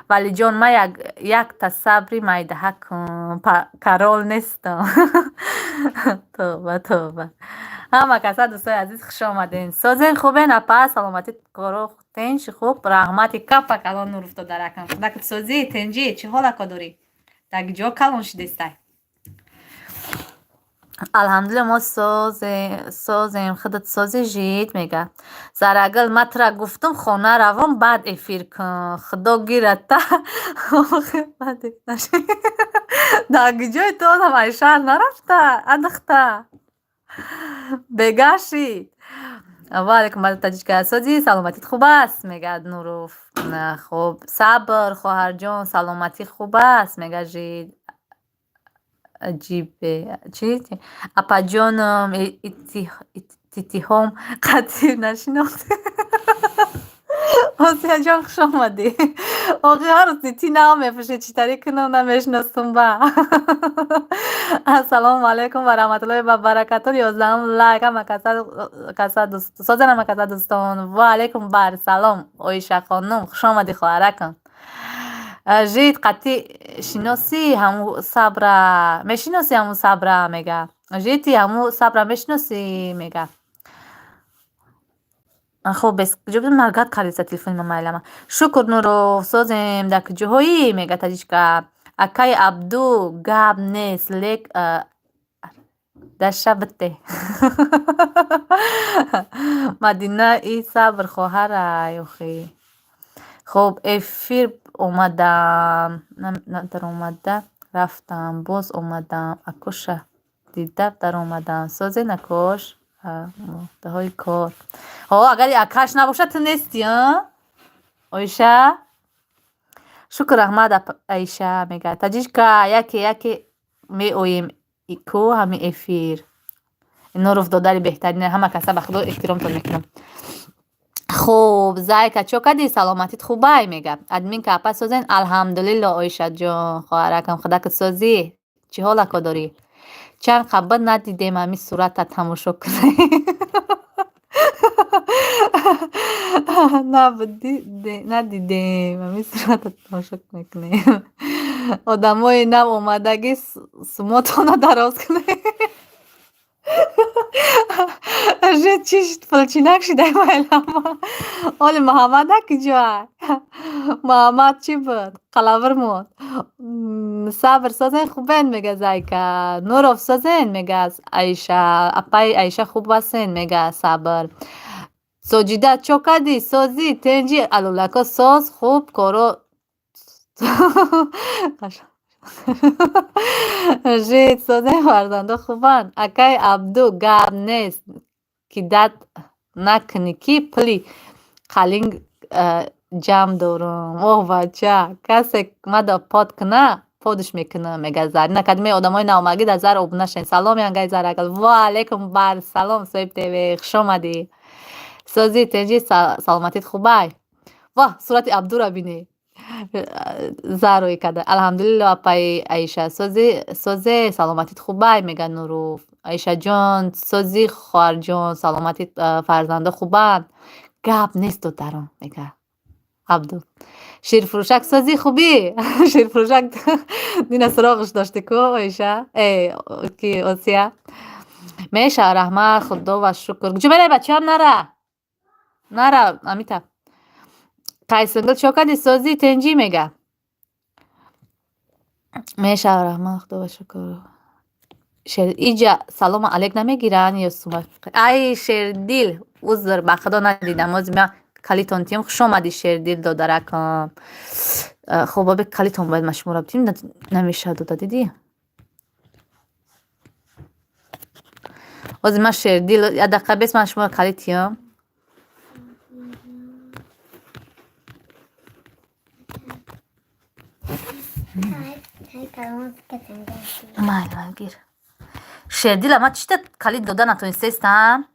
Валиҷон, ма як якта сабри майдаҳакум. Король нестам. Тавба, тавба. Ҳама каса, дӯстои азиз, хуш омаден. Созен, хубен, апа, саломатӣ, коро тинч, хуб, раҳмати капа калон, Нуров додаракам. Худакат созӣ, тинҷӣ, чӣ ҳолако дорӣ? Дар ҷо калон шидестай. Алҳамдулилла, мо созем, худат созӣ, жид, мега. Зарагул, ман тура гуфтум, хона равон, баъд эфир кун. Худо гирад та. Дар ҷои ту одам ай шаҳр нарафта, а духта. Бега шид. Ва алайкум таҷичка, созӣ, саломатит хуб аст, мегӯяд Нуров. Хуб, Сабр, хоҳарҷон, саломатӣ хуб аст, мега жид. Аҷибе. Чӣ? Апаҷоном, титиҳом қатъӣ нашинохтӣ. Осияҷон, хуш омадӣ. Охи ҳар рӯз тити нав мепӯшӣ, чӣ тариқ кунам, намешиносум ба. Ассалому алайкум ва раҳматуллоҳи ва баракатуҳ. 11-ум лайк, ҳама каса созен, ҳама каса дӯстон. Ва алайкум бар салом, Оиша хонум, хуш омадӣ, хоҳаракам. Жид, қатъӣ шиносӣ ҳаму Сабра? Мешиносӣ ҳаму Сабра, мега. Жити, ҳаму Сабра мешиносӣ, мега. Хуб, бес куҷо будем? Маргат кардиса телефони ма, майлама. Шукр, Нуров, созем, дар куҷоҳоӣ, мега таҷичка. Акаи Абду, гап нест, лек даша бите. Мадина и Сабр хоҳарай охи. Хуб, эфир омадам, надаромада рафтам, боз омадам, акоша дида даромадам. Созен, акош? Мурдаҳои кор. Ҳо, агар акаш набошад, ту нестӣ, Оиша? Шукр, раҳмат, Аиша, мегӯяд. Таҷичка, яке яке меоем ку ҳами эфир. Нуров додари беҳтарин, ҳама каса ба худо эҳтиромтон мекунам. Хуб, зайка, чо кардӣ? Саломатит хубай, мега. Админка, апа, созен? Алҳамдулилло, Оишаҷон, хоҳаракам, худакат созӣ? Чӣ ҳолако дорӣ? Чанд қабл надидем, ҳами сурата тамошо кунем. Надидем, ҳами сурата тамошо мекунем. Одамои нав омадагӣ, сумотона дароз кунем. Чӣ пулчинак шидай, майлама? Оли Муҳаммада куҷоай? Муҳаммад чӣ буд? Қалавр монд. Сабр, созен, хубен, мега зайка. Нуров, созен, мега Аиша. Апаи Аиша, хуб ҳастен, мега Сабр. Соҷида, чо кардӣ? Созӣ, тенҷи, алулако соз, хуб, коро жид, созен, фарзандо хубанд. Акаи Абду, гап нест, ки дад накунӣ, ки пули қалинг ҷамъ дорум. Оҳ, бача, касе мада под куна, подш мекунам, мега Зарина. Кадиме одамои навомадагӣ дар зар обуна шавед. Салом, янгаи Зарагал. Ва алайкум барсалом, Соҳиб ТВ, хушомадӣ. Созӣ, тенҷи, саломатит хубай? Воҳ, сурати Абдура бинӣ. Зарӯй карда. Алҳамдулилло, апаи Аиша. Созе, саломатит хубай, мега Нуруф. Аишаҷон, созӣ, хоҳарҷон, саломатит, фарзандо хубанд? Гап нест, додаром, мега Абду. Ширфурӯшак, созӣ, хубӣ? Ширфурӯшак дина суроғаш дошти ку, Оиша? Э, ки Осия? Мешава, раҳмат, худо ва шукр. Куҷо меравӣ, бачаам, нара? Нара, Амита. Қайсингил, чо кардӣ, созӣ, тенҷӣ, мега. Мешава, раҳмат, худо ва шукр. Иҷа салому алейк намегиранд ё сума? Ай, Шердил, узр, ба худо надидам. Ози ман калитон тиём. Хуш омадӣ, Шердил додаракам. Хуб, оби калитон бояд ман шуморо битим, намешавад дода, дидӣ? Ози ман, Шердил, як дақиқа бес, ман шуморо калит тиём. Майли, майли, гир. Шердила, ман чита калид дода натонистестам?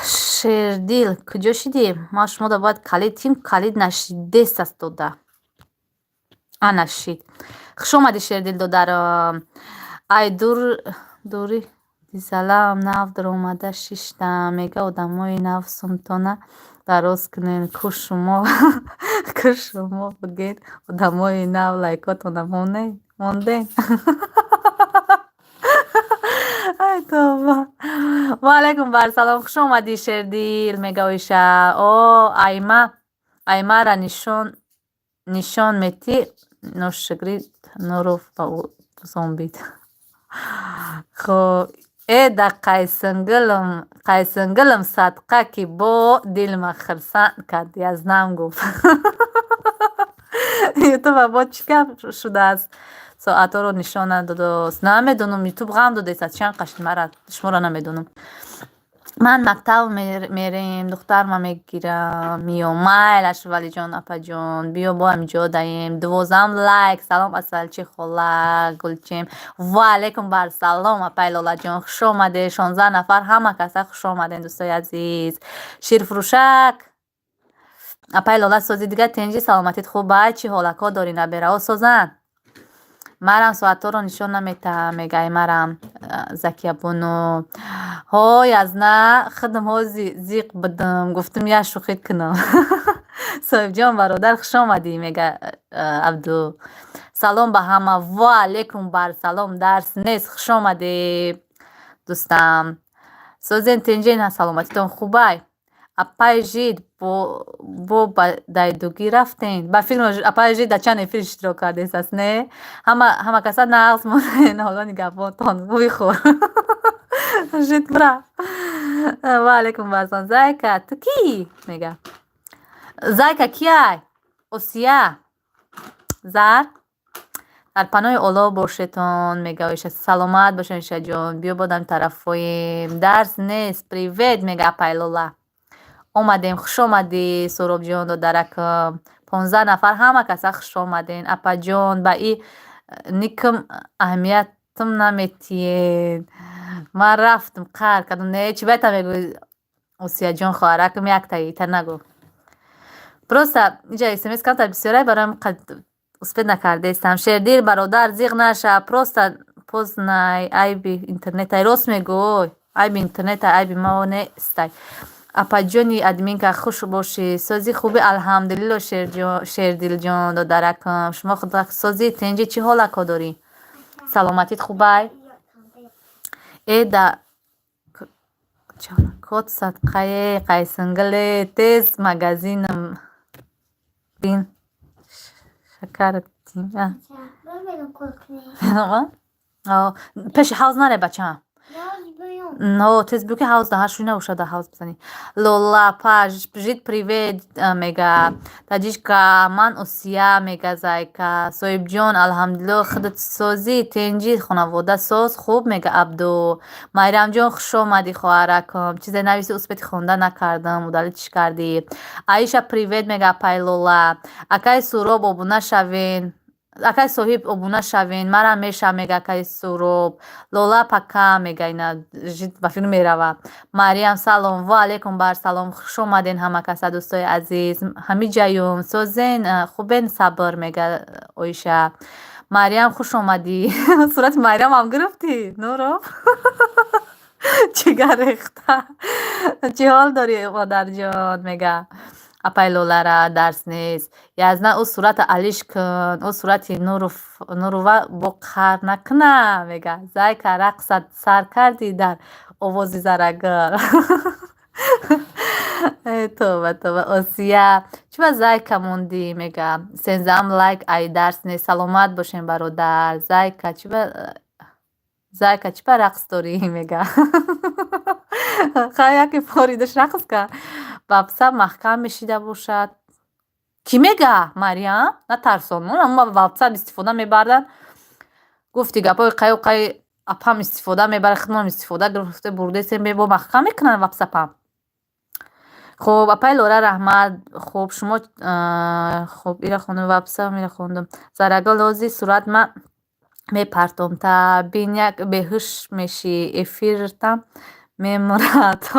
Шердил, куҷо шидӣ? Ман шумода бояд калид тим, калид нашидест аст дода. Ана шид. Хуш омадӣ, Шердил додарам. Ай, дур дури дизалам нав даромада шиштам. Мега, одамои нав сумтона дароз кунен. Ку шумо, ку шумо буген, одамои нав лайкотона монден. Ай, тавба. Ва алайкум барсалом. Хуш омадӣ, Шердил, мега Оиша. О, Айма, Аймара нишон метӣ, ношукрӣ Нуров ба зомбид. Хуб, э да Қайсингилам садқа, ки бо дилма хирсанд кард, язнам гуфт. Ютуба бо чӣ гап шудааст? Соатҳоро нишон надодааст. Намедонам, Ютуб ғам додааст, чанд қашт мара шуморо намедонам. Ман мактаб мерем, духтарма мегирам, миём. Майлаш, Валиҷон, апаҷон, биё, бо ҳамиҷо даем. 12 лайк. Салом, Асалчи хола, гулчем. Ва алайкум барсалом, апай Лолаҷон, хуш омадед. 16 нафар, ҳама каса хуш омадед, дӯстои азиз. Ширфурӯшак, апай Лола, сози, дигар тенҷи, саломатит хубай? Чӣ ҳолакҳо дорӣ, набераҳо созанд? Марам соатҳоро нишон наметаҳам, мегай марам Закиябону. Ҳой, аз на худам ҳози зиқ будам, гуфтам як шӯхӣ кунам. Соҳибҷон бародар, хуш омадӣ, мега Абду. Салом ба ҳама. Ва алайкум барсалом, дарс нест, хуш омадӣ, дӯстам. Созен, тенҷен, саломатитон хубай? Апай Жид, бо ба дайдугӣ рафтен? Ба филм, апай Жид дар чанд эфир иштирок кардесаст, не? Ҳама каса нағз монен, ҳоло нигаҳбонтон. Вихӯр. Жид бира. Ва алейкум вассалом. Зайка, ту кӣ? Мега. Зайка кияй? Осия. Зар? Дар паноҳи Оллоҳ бошетон, мега Оиша. Саломат бошед, Оишаҷон. Биё бодам тарафҳоем. Дарс нест. Привет, мега апай Лола. Омадем, хуш омадӣ, Суҳробҷон, додаракам. 15 нафар, ҳама каса хуш омаден. Апаҷон, ба и никм аҳамиятам наметиҳед. Ман рафтам, қаҳр кардам. Не, чӣ байта мегӯӣ, Осияҷон, хоҳаракам, яктаи ита нагӯ. Просто инҷа смс камтар бисёрай, барои успеть накардаистам. Шердил бародар, зиғ наша, просто поздно, айби интернетай. Рост мегӯй, айби интернетай, айби мо нестай. Апаҷони админка, хуш бошӣ. Сози хуби, алҳамдулилло, Шердилҷон, додаракам. Шумо созӣ, тинҷӣ, чӣ ҳолако дорӣ? Саломатит хубай? Э да код садқае, қайсингиле, тез магазинам бин шакар. Пеши ҳавз наре, бачаам. Но тез бигӯ, ки ҳавз даҳашӯй набошад, дар ҳавз бизанӣ. Лола па Жид, привет, мега таҷичка. Ман Осия, мега зайка. Соҳибҷон, алҳамдулилло, худат созӣ, тинҷӣ, хонавода соз, хуб, мега Абду. Майрамҷон, хуш омадӣ, хоҳаракам. Чизе нависи, успеть хонда накардам, удалить ш кардӣ. Аиша, привет, мега апай Лола. Акаи Суҳроб, обуна шавен, акаи Соҳиб, обуна шавен, марам мешавам, мега акаи Суҳроб. Лола, пока, мега. Ина ба фикр мерава. Мариям, салом. Ва алейкум бар салом, хуш омаден ҳама каса, дӯстои азиз. Ҳамиҷаюм, созен, хубен, сабр, мега Оиша. Мариям, хуш омадӣ. Сурати Мариямам гирифтӣ, Нуров? Ҷигар рехта. Чӣ ҳол дорӣ, модарҷон, мега апай Лолара. Дарс нест. Язна, ӯ сурата алиш кун, ӯ сурати Нурова бо қаҳр накуна, мега. Зайка, рақсат сар кардӣ дар овози Зарагул. Э тоба, тоба. Осия, чӣ ба зайка мондӣ, мега. 13-ам лайк ай дарс нест. Саломат бошем, бародар. Зайка, чӣ ба, зайка, чӣ ба рақс дорӣ, мега. Хай, яке поридаш рақс кард. Ватсап маҳкам мешида бошад. Кӣ мега, Мариям? Натарсон, ватсап истифода мебардан. Гуфти гапҳои қаю қай апам истифода мебарад, худмонам истифода гирифта бурдесем, бо маҳкам мекунанд ватсапам. Хуб, апай Лора, раҳмат. Хуб, шумо хуб, ира хондум, ватсап ира хондум. Зарагул, ҳозир сурат ма мепартом, та бин, як беҳуш мешӣ, эфиртам мемурад.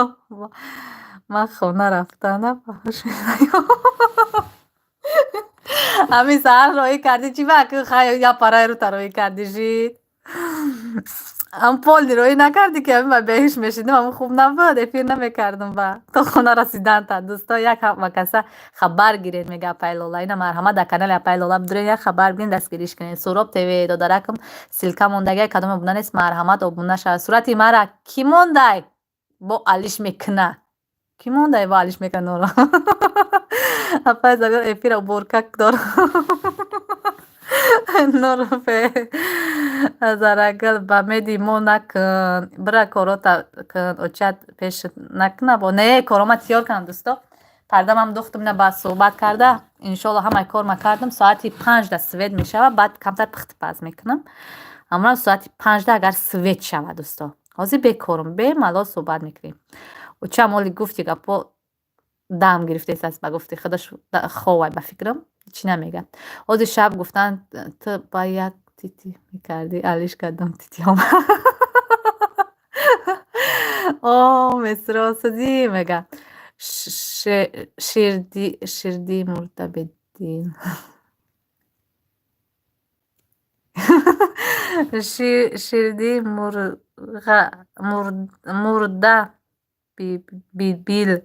Ман хона рафтана баҳуш. Ҳамин саҳар роҳӣ кардӣ, чӣ ба хай як параи рута роҳӣ кардӣ, жид? Ам полный роҳӣ накардӣ, ки ҳамин ба беҳуш мешидим, ҳамун хуб набуд, эфир намекардум ба то хона расиданта. Дӯсто, як ҳама каса хабар гиред, мега апай Лола. Ина марҳамат, дар канали апай Лола бидуред, як хабар бигиред, дастгириш кунед. Суҳроб ТВ, додаракам, ссылка мондагиа, кадом обуна нест, марҳамат, обуна шавад. Сурати мара кӣ мондай, бо алиш мекуна? Кӣ мондай, бо алиш мекуна? Нуро апай Заргул эфира уборка дор. Нурофе Зарагул, ба меди мо накун, бира корота кун, очат пешат накуна бо. Не, корома тиёр кардам, дӯсто, пардамам духтум, ина ба суҳбат карда, иншоалло, ҳамаи корма кардам. Соати 5-да свет мешавад, баъд камтар пухти паз мекунам. Ҳамонам соати 5-да, агар свет шавад, дӯсто. Ҳозир бекорум, бемалол суҳбат мекунем. Очам оли гуфти гапо дам гирифтааст, ба гуфти худаш ховай, ба фикрам, чӣ намегӯяд. Ҳозир шаб гуфтанд, ту ба як тити мекардӣ, алиш кардам титиҳом. О, месросадӣ, мега. Ширди мурда бедил. Ширди мурда бибил.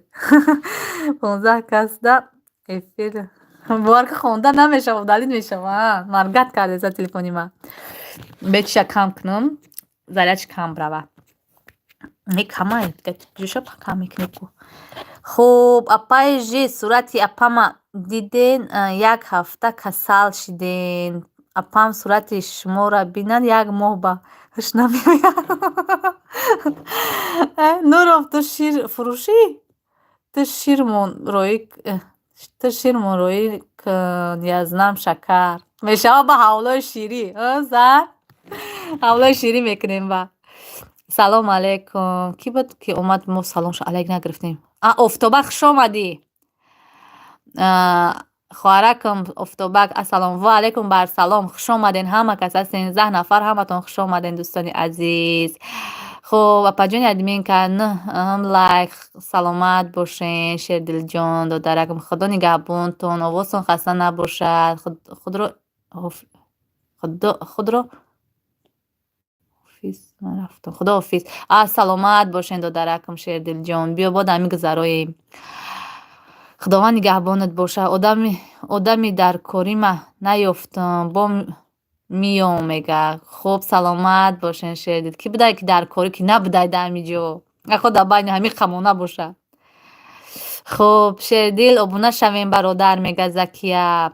15 касда эфир бовар ки хонда намешавад, удалить мешавад. Маргат кардеса телефони ман. Бечиша кам кунам, зарядш кам брава. Не, камай, ҷӯша кам мекунӣ ку. Хуб, апаи жи, сурати апама диден, як ҳафта касал шиден. Апам сурати шуморо бинад, як моҳ ба ҳуш намеояд. Нуров, ту ширфурӯшӣ? Ту ширмон роӣ кун, язнам шакар. Мешавад ба ҳавлои ширӣ, зар? Ҳавлои ширӣ мекунем ба. Салому алайкум. Кӣ буд, ки омад, мо саломшо алайк нагирифтем? А, Офтобак, хуш омадӣ. Хоҳаракам Офтобак, ассалом ва алайкум барсалом. Хуш омаден ҳама кас, 13 нафар, ҳаматон хуш омаден, дӯстони азиз. Хуб, апаҷони админка, нӯҳ лайк, саломат бошен, Шердилҷон, додаракам, Худо нигаҳбонтон, овозтон хаста набошад. Худро худро ҳофиз, ман рафтам. Худоҳофиз. А, саломат бошен, додаракам Шердилҷон. Биё, бод ҳами гузароем. Худованд нигаҳбонат бошад. Одами дар корима наёфтам, бо миём, мега. Хуб, саломат бошен, Шердил. Кӣ будай, ки дар корӣ, ки набудай дар ҳамин ҷо? Ахо дар байни ҳамин қамона бошад. Хуб, Шердил, обуна шавем, бародар, мега Закия.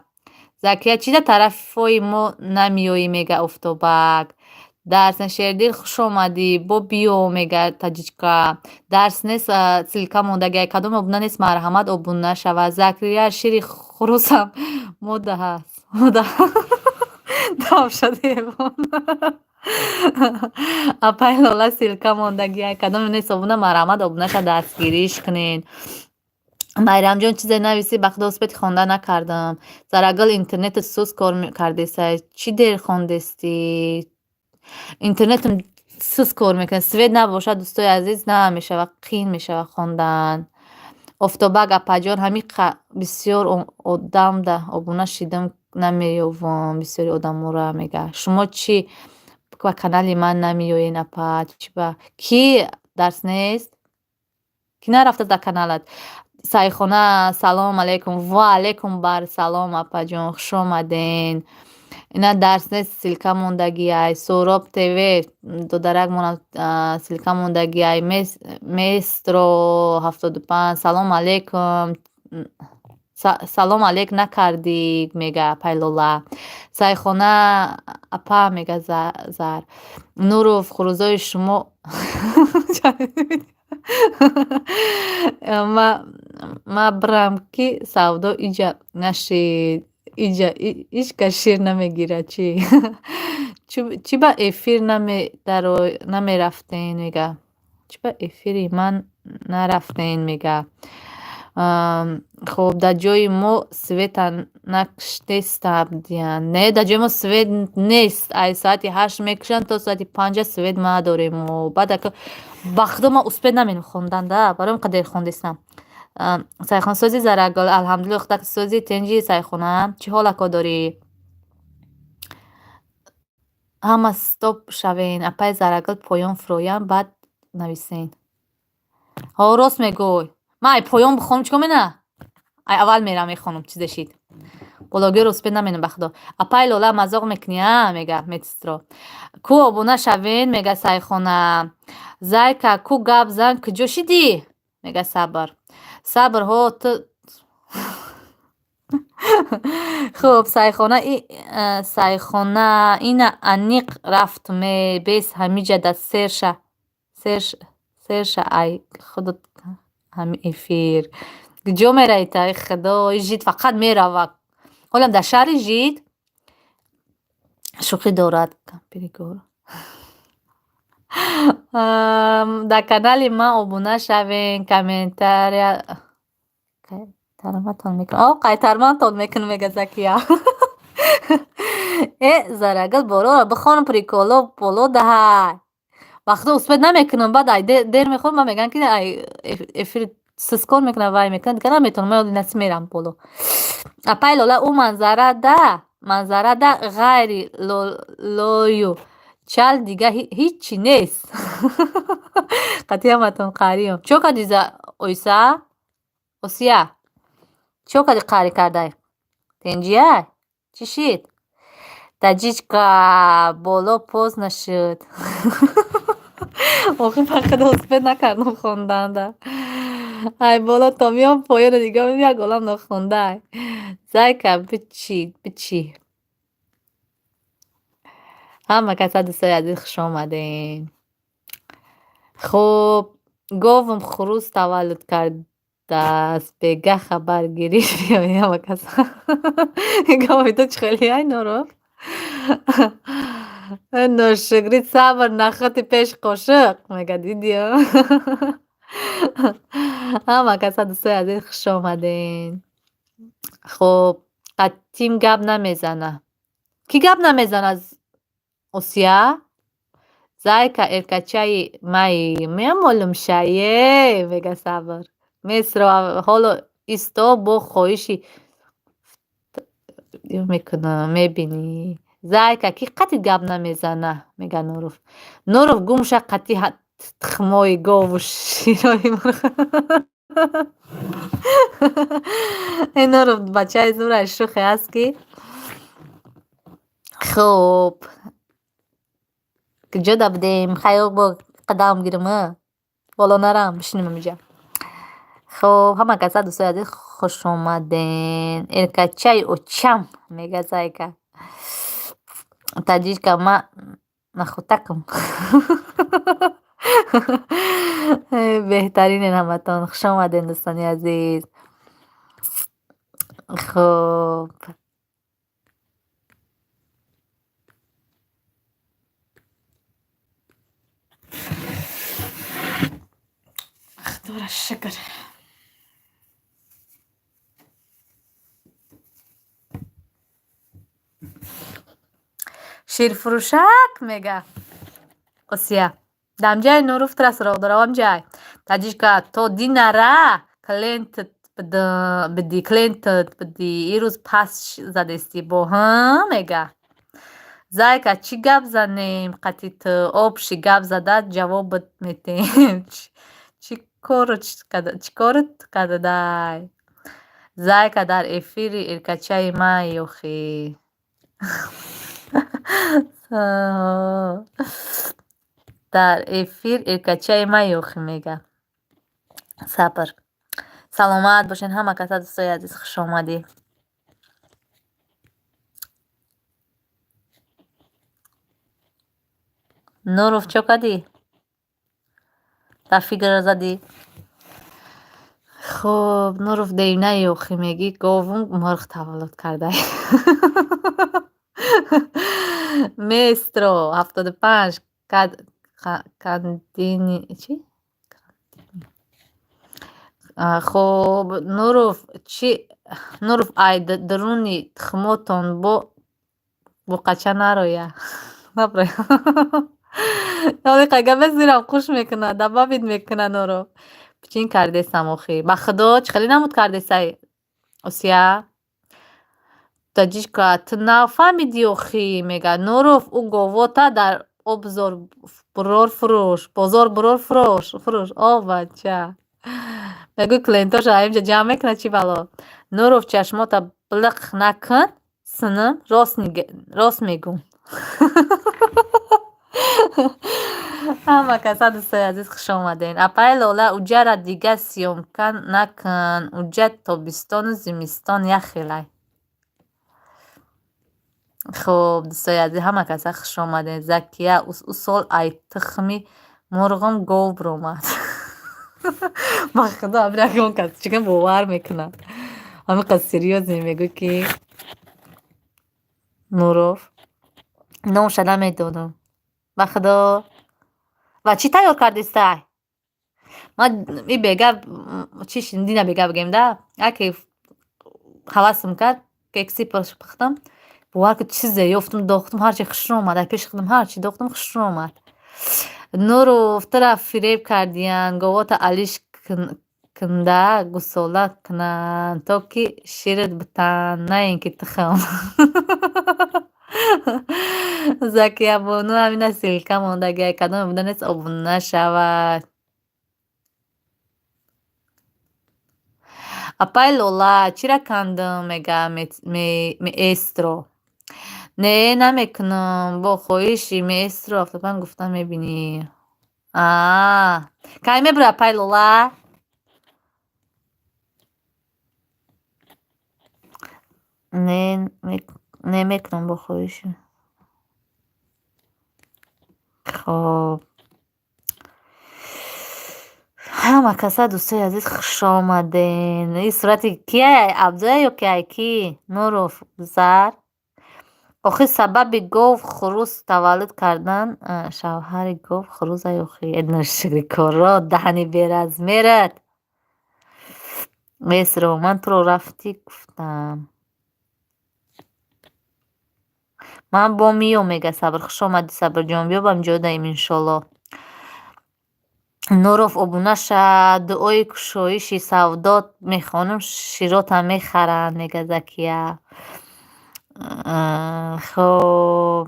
Закия, чӣ дар тарафҳои мо намеоӣ, мега Офтобак. Дарс, Шердил, хуш омадӣ, бо биё, мега Таҷичка. Дарс нест, ссылка мондагиай. Кадом обуна нест, марҳамат, обуна шавад. Закрия, шири хурусам мода ҳаст. Мода дав шадевон. Апаи Лола, ссылка мондагиай. Кадоме нест обуна, марҳамат, обуна ша, дастгириш кунед. Майрамҷон, чизе нависӣ, ба худо, успети хонда накардам. Зарагул, интернетат суст кор кардесай. Чӣ дер хондестӣ? Интернетам суст кор мекунад. Свет набошад, дӯстои азиз, намешавад, қиин мешавад хондан. Офтобак, апаҷон, ҳамин бисёр одамда обуна шидам, намеёвам бисёри одаморо, мега. Шумо чӣ ба канали ман намеоед, апа? Чӣ ба кӣ дарс нест? Кӣ нарафта дар каналат? Сайхона, салом алейкум. Ва алейкум барсалом, апаҷон, хуш омаден. Ина дарс нест, ссылка мондагиай. Суҳроб ТВ, додарак монам, ссылка мондагиай. Местро 75, салом алейкум. Салом алейк накардӣ, мега Пайлола. Сайхона апа, мега Зар. Нуров, хурӯзои шумо ма бирам, ки савдо иҷа нашид, иҷа ҳеҷ кас шир намегирад, чӣ? Чӣ ба эфир намерафтен, мега. Чӣ ба эфири ман нарафтен, мега. Хуб, дар ҷои мо света накиштестабдиянд. Не, дар ҷои мо свет нест. Ай соати 8 мекушанд, то соати 5 свет надорем мо. Баъд ака, ба худо, ман успеть наменам хондан да, барои ин қадр хондестам. Сайхонсози Зарагул, алҳамдулилло, худак сози, тенҷи, Сайхона, чӣ ҳол ако дорӣ? Ҳама стоп шавен, апаи Зарагул поён фуроянд, баъд нависен. Ҳо, рост мегӯй. Ман ай поён бихонам, чикор мена? Ай аввал мерам, мехонам, чизе шид. Блогерро успеть наменам, ба худо. Апаи Лола, мазоқ мекунӣ, а, мега медсестро. Ку обуна шавен, мега Сайхона. Зайка, ку гап зан, куҷо шидӣ? Мега Сабр. Сабр, ҳо, ту. Хуб, Сайхона, Сайхона, ина аниқ рафт, бес ҳамиҷа да серша серша ай худат ҳами эфир. Куҷо меравӣ та, эй худо, жид фақат меравад. Ҳолам дар шаҳри жид? Шӯхӣ дорад кампиригор. Дар канали ман обуна шавен, комментария қайтарматон мекунам. О, қайтарматон мекунам, мега Закия. Э, Зарагул, болоро бихон, приколо боло даҳай. Ба худо, успеть намекунам, баъд ай дер мехонам, ман мегӯям, ки ай эфир суст кор мекунам, вай мекунам, дигар наметавонам, ман наси мерам боло. Апаи Лола, ӯ манзарада ғайри лою чал дига ҳиччи нест. Қатъи ҳаматон қариём. Чо кардӣ, Оиса? Осия? Чо кардӣ, қарӣ кардай? Тенҷияй? Чӣ шид? Таҷичка, боло поз нашуд. Охи, ба худо, успеть накардам хонданда. Ай боло то миём поёна нигоҳ мекунам, як олам нохондаай. Зайка, бичӣ, бичӣ. Ҳама каса, дӯстои азиз, хуш омадем. Хуб, говам хурӯс таваллуд кардааст. Бега хабар гирифт ҳама каса. Гови ту чӣ хеле ай, Нуров? Ношукрӣ, сабр нахӯти пеш қошуқ мега, дидиё? Ҳама каса, дӯстои азиз, хуш омадем. Хуб, қатъим гап намезана. Кӣ гап намезана? Осия? Зайка, эркачаи маи мемолум шае, мега Сабр. Месро ҳоло исто, бо хоҳиши мекунам, мебинӣ. Зайка, кӣ қатъи гап намезана? Мега Нуров. Нуров, гум ша қатъи тухмҳои гову широи мурғ. Э, Нуров бачаи зураи шӯхе аст ки. Хуб, куҷода будем? Хайр, бо қадам гирам, боло нарам, бишинем ҳамиҷа. Хуб, ҳама каса, дӯстои азиз, хуш омаден. Эркачаи очам, мега Зайка. Таҷичка, ма нахӯтакам. Беҳтаринен ҳаматон. Хуш омаден, дӯстони азиз. Хуб. Худоро шукр. Ширфурӯшак, мега Осия. Дамҷаи Нуров тура суроғ дорам, амҷай. Таҷичка, то динара клиентат бидӣ, клиентат бидӣ. Ирӯз пас задестӣ бо ҳа, мега. Зайка, чӣ гап занем қатъи ту? Обши гап зада ҷавобат метем. Чӣ корат кардадай? Зайка, дар эфири эркачаи май охӣ. Дар эфир эркачаи май охӣ, мега Сабр. Саломат бошед ҳама каса, дӯстои азиз, хуш омадӣ. Нуров, чо кардӣ? Дар фикр задӣ? Хуб, Нуров девнаи охӣ, мегӣ, говум мурғ таваллуд кардай. Местро 75 кандини чӣ? Хуб, Нуров, чӣ, Нуров, ай даруни тухмотон бо буқача нароя. Наброя. Гапе зирам қуш мекунад, добавить мекунад Нуров. Пичин кардесам охӣ. Ба худо, чӣ хеле намуд кардесай, Осия? Таҷичка, ту нафаҳмидӣ охӣ, мега Нуров, ӯ говота дар обзор бурор фурӯш, бозор бурор фурӯш, фурӯш. О, бача. Мегӯй, клиентоша инҷа ҷамъ мекунад, чӣ бало? Нуров, чашмота блиқ накун, синим, рост мегӯм. Ҳама каса, дӯстои азиз, хуш омаден. Апаи Лола, уҷара дига съёмка накун, уҷа тобистону зимистон як хелай. Хуб, дӯстои азиз, ҳама каса хуш омаден. Закия, ӯ сол ай тухми мурғум гов биромад. Ба худо, ягон кас чӣ бовар мекунад? Ҳамин қадр серьёзно мегӯй ки Нуров. Номша намедонам. Ба худо. Ва чӣ тайёр кардистай? Ман и бега чӣ дина бега бигем да, яке ҳавасам кард, кекси пухтам. Бовар кун, чизе ёфтум, дохтум, ҳарчи хушрӯ омад. Ай пеши худам ҳарчи дохтум, хушрӯ омад. Нуров, тура фиреб кардиянд, говота алиш кунда гусола кунанд, то ки шират битанд, на ин ки тухм. Закиябону, ҳамина ссылка мондагиай, кадоме буда нест, обуна шавад. Апаи Лола, чира кандум, мега меэстро. Не, намекунам, бо хоҳиши меэстро 75 гуфта мебинӣ. Аа, кай мебурӣ, апаи Лола? Не, не мекунам бо хоҳиши. Хоб. Ҳама каса, дӯстои азиз, хушомаден. Ин сурати кия? Абдуя ё ки ай кӣ? Нуров Зар. Охир сабаби гов хурӯс таваллуд кардан шавҳари гов хурӯзай охи. Э ношукрикоро, даҳани беразмерат. Месро, ман туро рафтӣ гуфтам. Ман бо миём, мега Сабр. Хуш омадӣ, Сабрҷон. Биё ба ҷо даем, иншоллоҳ. Нуров, обуна ша. Дуои кушоиши савдот мехонам, широта мехаранд, мега Закия. Хоб.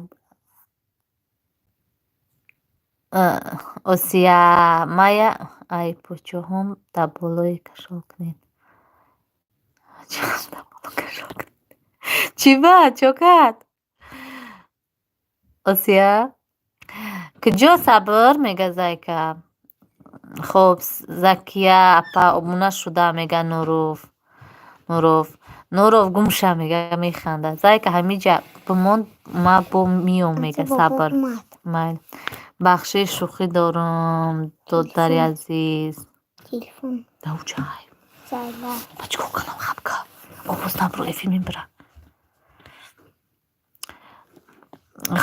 Осия, мая ай почоҳом да болои кашол кунед. Чӣ ба? Чо кард? Осия? Куҷо, Сабр? Мега Зайка. Хоб, Закия апа, обуна шуда, мега Нуров. Нуров. Нуров, гум ша, мега, механда. Зайка, ҳамиҷа бимон, ма бо миём, мега Сабр. Майли. Бахшиш, шӯхӣ дорум, додари азиз. Телефон. Давҷай. Зайла. Ба чӣ кор кардам, хабка? Овоз набро, эфир мебира.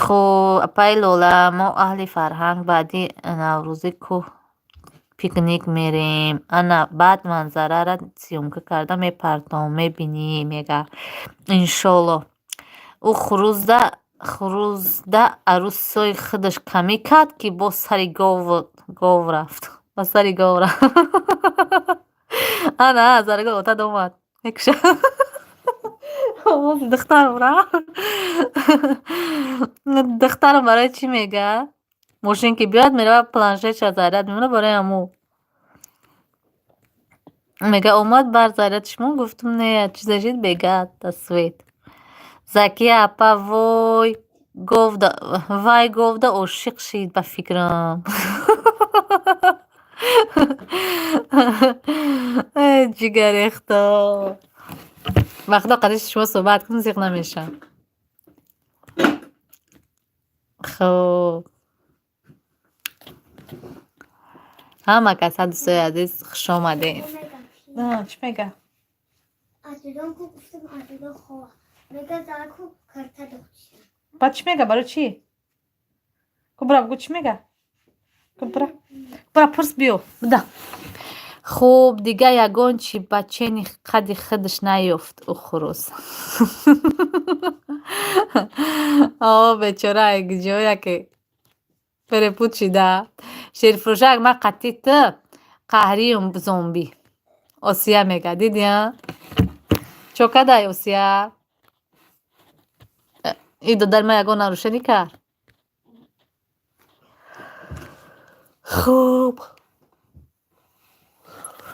Хоб, апаи Лола, мо аҳли фарҳанг баъди наврӯзӣ кӯҳ пикник мерем. Ана, баъд манзарара съёмка карда мепартом, мебинӣ, мега. Иншоллоҳ. Ӯ хурӯзда арӯсои худаш камӣ кард, ки бо сари гов рафт. Ба сари гов рафт. Ана, Заргул отад омад. Мекуша. Овози духтарам рафт. Духтарам барои чӣ мега? Мошин ки биёяд, мерава, планшетша заряд мемона, барои ҳамо. Мега, омад бар заряд шумо, гуфтум не, чизе шид, бега да свет. Закия апа, вой говда, вай говда ошиқ шид, ба фикрам. Э ҷигарехто. Ба худо, қадри шумо суҳбат кунам, зиқ намешавам. Хоб. Ҳама каса, дӯстои азиз, хушомадед. Чӣ мега? Баъд чӣ мега? Барои чӣ? Ку бира, бугӯ, чӣ мега? Ку бира. Бира, пурс, биё. Буда. Хуб, дига ягон чӣ ба чени қадди худаш наёфт ӯ хурӯс. О, бечора, ҷоя ки перепут шида. Шерфурӯшак, ман қатъи ту қаҳриюм, зомби. Осия мега, дидӣ, а? Чо кадай, Осия? И додари ман ягон нарушение кард? Хуб.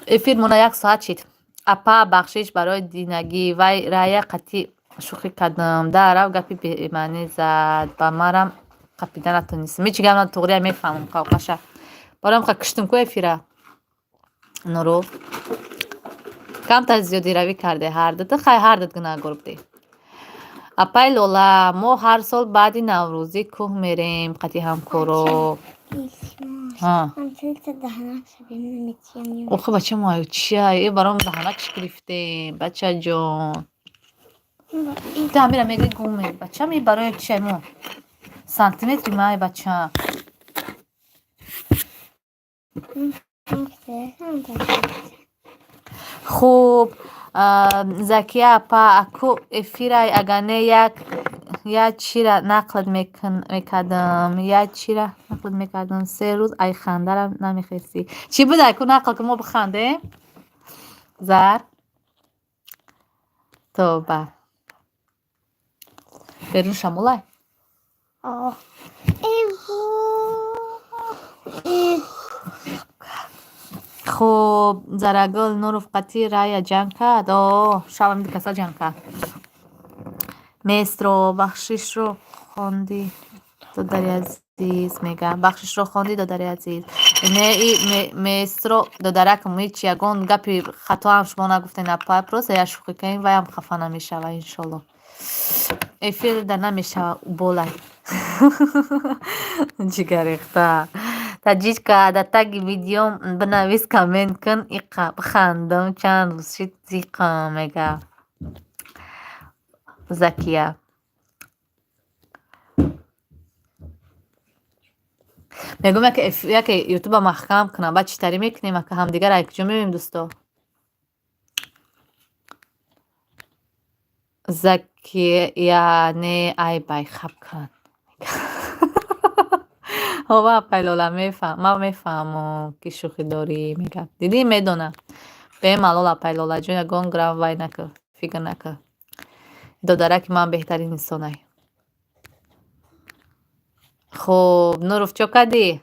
Эфир мона як соат шид. Апа, бахшиш барои динагӣ, вай рая қатъи шӯхӣ кардам. Да рав, гапи бемаънӣ зад, ба марам қапида натонистам. Ҳечи гап на, туғрия мефаҳмам қавқаша. Бароям ха киштум ку эфира. Нуров. Камтар зиёдиравӣ карде ҳардута, хай, ҳардут гунаҳгор будӣ. Апай Лола, мо ҳар сол баъди наврӯзӣ кӯҳ мерем қатъи ҳамкоро. Охи, бача мо чия? Э, баром даҳанакш гирифтем, бачаҷон. Ту ҳамира мегӯи, гум ме. Бачам, и барои чия мо? Сантиметри май, бача. Хуб, Закия апа, аку эфирай, агар не як я чира нақл мекардам, я чира нақл мекардам, се рӯз ай хандарам намехестӣ. Чӣ буд, аку нақл ки мо бихандем? Зар? Тоба. Берун шамолай? Хуб, Зарагул, Нуров қатъи рая ҷанг кард? О, шабам ди каса ҷанг кард. Местро, бахшишро хондӣ, додари азиз. Азиз мега. Бахшишро хондӣ, додари азиз? Не, и местро, додаракам, ҳеч ягон гапи хатоам шумо нагуфтен, апа, просто як шӯхӣ кардем, ваям хафа намешава, иншолло. Эфир да намешава, болай. Ҷигаррехта. Таҷичка, дар таги видеом бинавис, коммент кун, иқа бихандам, чанд рӯз шид зиқам, мега Закия. Мегӯм, яке ютуба маҳкам кунам, баъд чӣ тарӣ мекунем, ака, ҳамдигар ай куҷо меоем, дӯсто? Закия, не, айбай, хаб кун. Ҳова, апай Лола, ман мефаҳмам, ки шӯхӣ дорӣ, мега. Дидӣ, медонам. Бемалол, апай Лолаҷон, ягон грам вай накун, фикр накун. Додараки ман беҳтарин инсонай. Хуб, Нуров, чо кардӣ?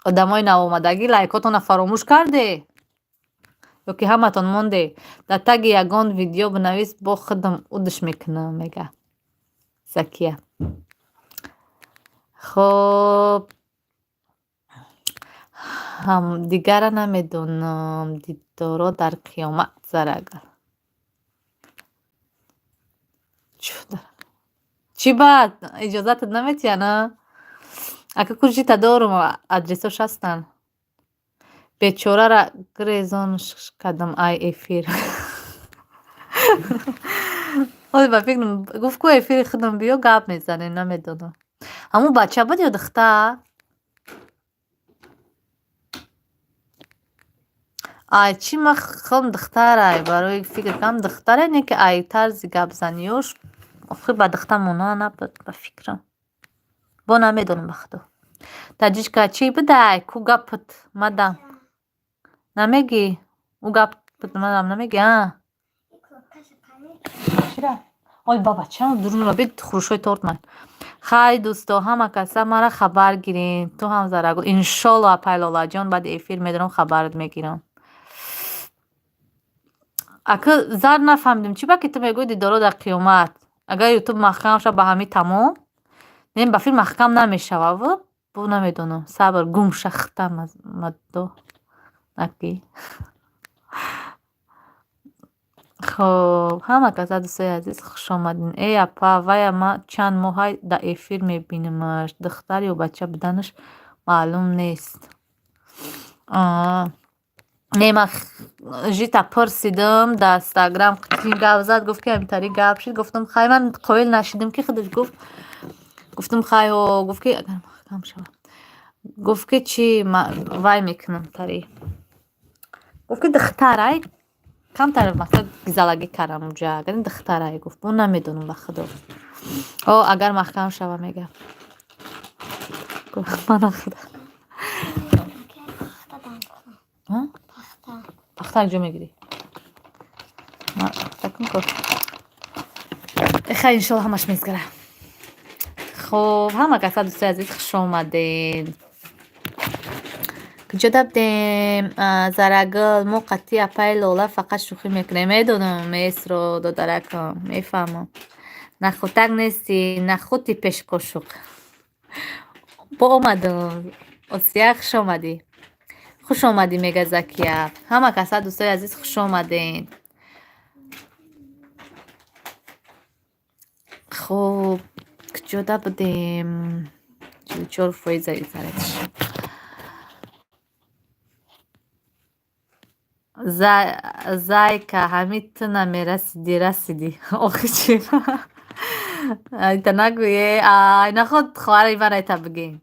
Одамои навомадагӣ, лайкотонро фаромӯш карде? Ё ки ҳаматон монде? Дар таги ягон видео бинавис, бо худам удш мекунам, мега Закия. Хуб, ҳамдигара намедонам, дидоро дар қиёмат, Зарагал. Чӣ баъд иҷозатат наметиҳанд, а? Ака, кӯшита дорум, адресош ҳастанд. Бечорара гирезон кардам ай эфир. Ҳоли ба фикрам гуфт, ку эфири худам биё, гап мезанем, намедонам. Ҳамун бача буд ё духтар? Ай чӣ, ман худам духтарай, барои фикр кардам духтаре, не ки ай тарзи гапзаниёш охир ба духтар монанд набуд, ба фикрам. Бо намедонам, ба худо. Таҷичка, чӣ будай? Ку гапат мадам? Намегӣ? Ӯ гапат мадам намегӣ, а? Чира? Ой, ба бачам дурунро бед, хӯрушҳои торт ман. Хай, дӯсто, ҳама каса мара хабар гирин. Ту ҳам, Зарагул. Иншолло, апай Лолаҷон, баъди эфир медорам, хабарат мегирам. Ака, зар нафаҳмидем, чӣ ба ки ту мегӯӣ дидоро дар қиёмат? Агар ютуб маҳкам шавад, ба ҳамин тамом? Не, ба фикр маҳкам намешавад, бо намедонам. Сабр, гум шахта маддо накӣ. Хоб, ҳама каса, дӯстои азиз, хушомадин. Эй апа, вая ман чанд моҳай дар эфир мебинамаш. Духтар ё бача буданаш маълум нест. Не, ман жита пурсидам, дар инстаграм гап зад, гуфт, ки ҳаминтари гап шид. Гуфтам, хай, ман қоил нашидам, ки худаш гуфт. Гуфтам, хай, гуфт, ки агар маҳкам шавад. Гуфт, ки чӣ вай мекунам тари. Гуфт, ки духтарай, камтар мақсад гизалагӣ кардам уҷа. Агар ин духтарай, гуфт, бо намедонам, ба худо. О, агар маҳкам шава, мега. Мана худо. Пахта ҷо мегирӣ? Пахта кун ко. Хай, иншолло, ҳамаш мезгара. Хуб, ҳама каса, дӯстои азиз, хуш омадед. Куҷо дабдем? Зарагул, мо қатъи апаи Лола фақат шӯхӣ мекунем. Медонам, месро, додаракам, мефаҳмам. Нахӯтак нестӣ, нахӯти пешқошуқ. Бо омадам. Осия, хуш омадӣ. Хуш омадӣ, мега Закия. Ҳама каса, дӯстои азиз, хуш омадед. Хуб, куҷо будем? 44% интернетш. Зайка, ҳамин ту намерасидӣ, расидӣ. Охи чӣ? Айта нагӯе, ай наход, хоҳари ман, айта бигӯем.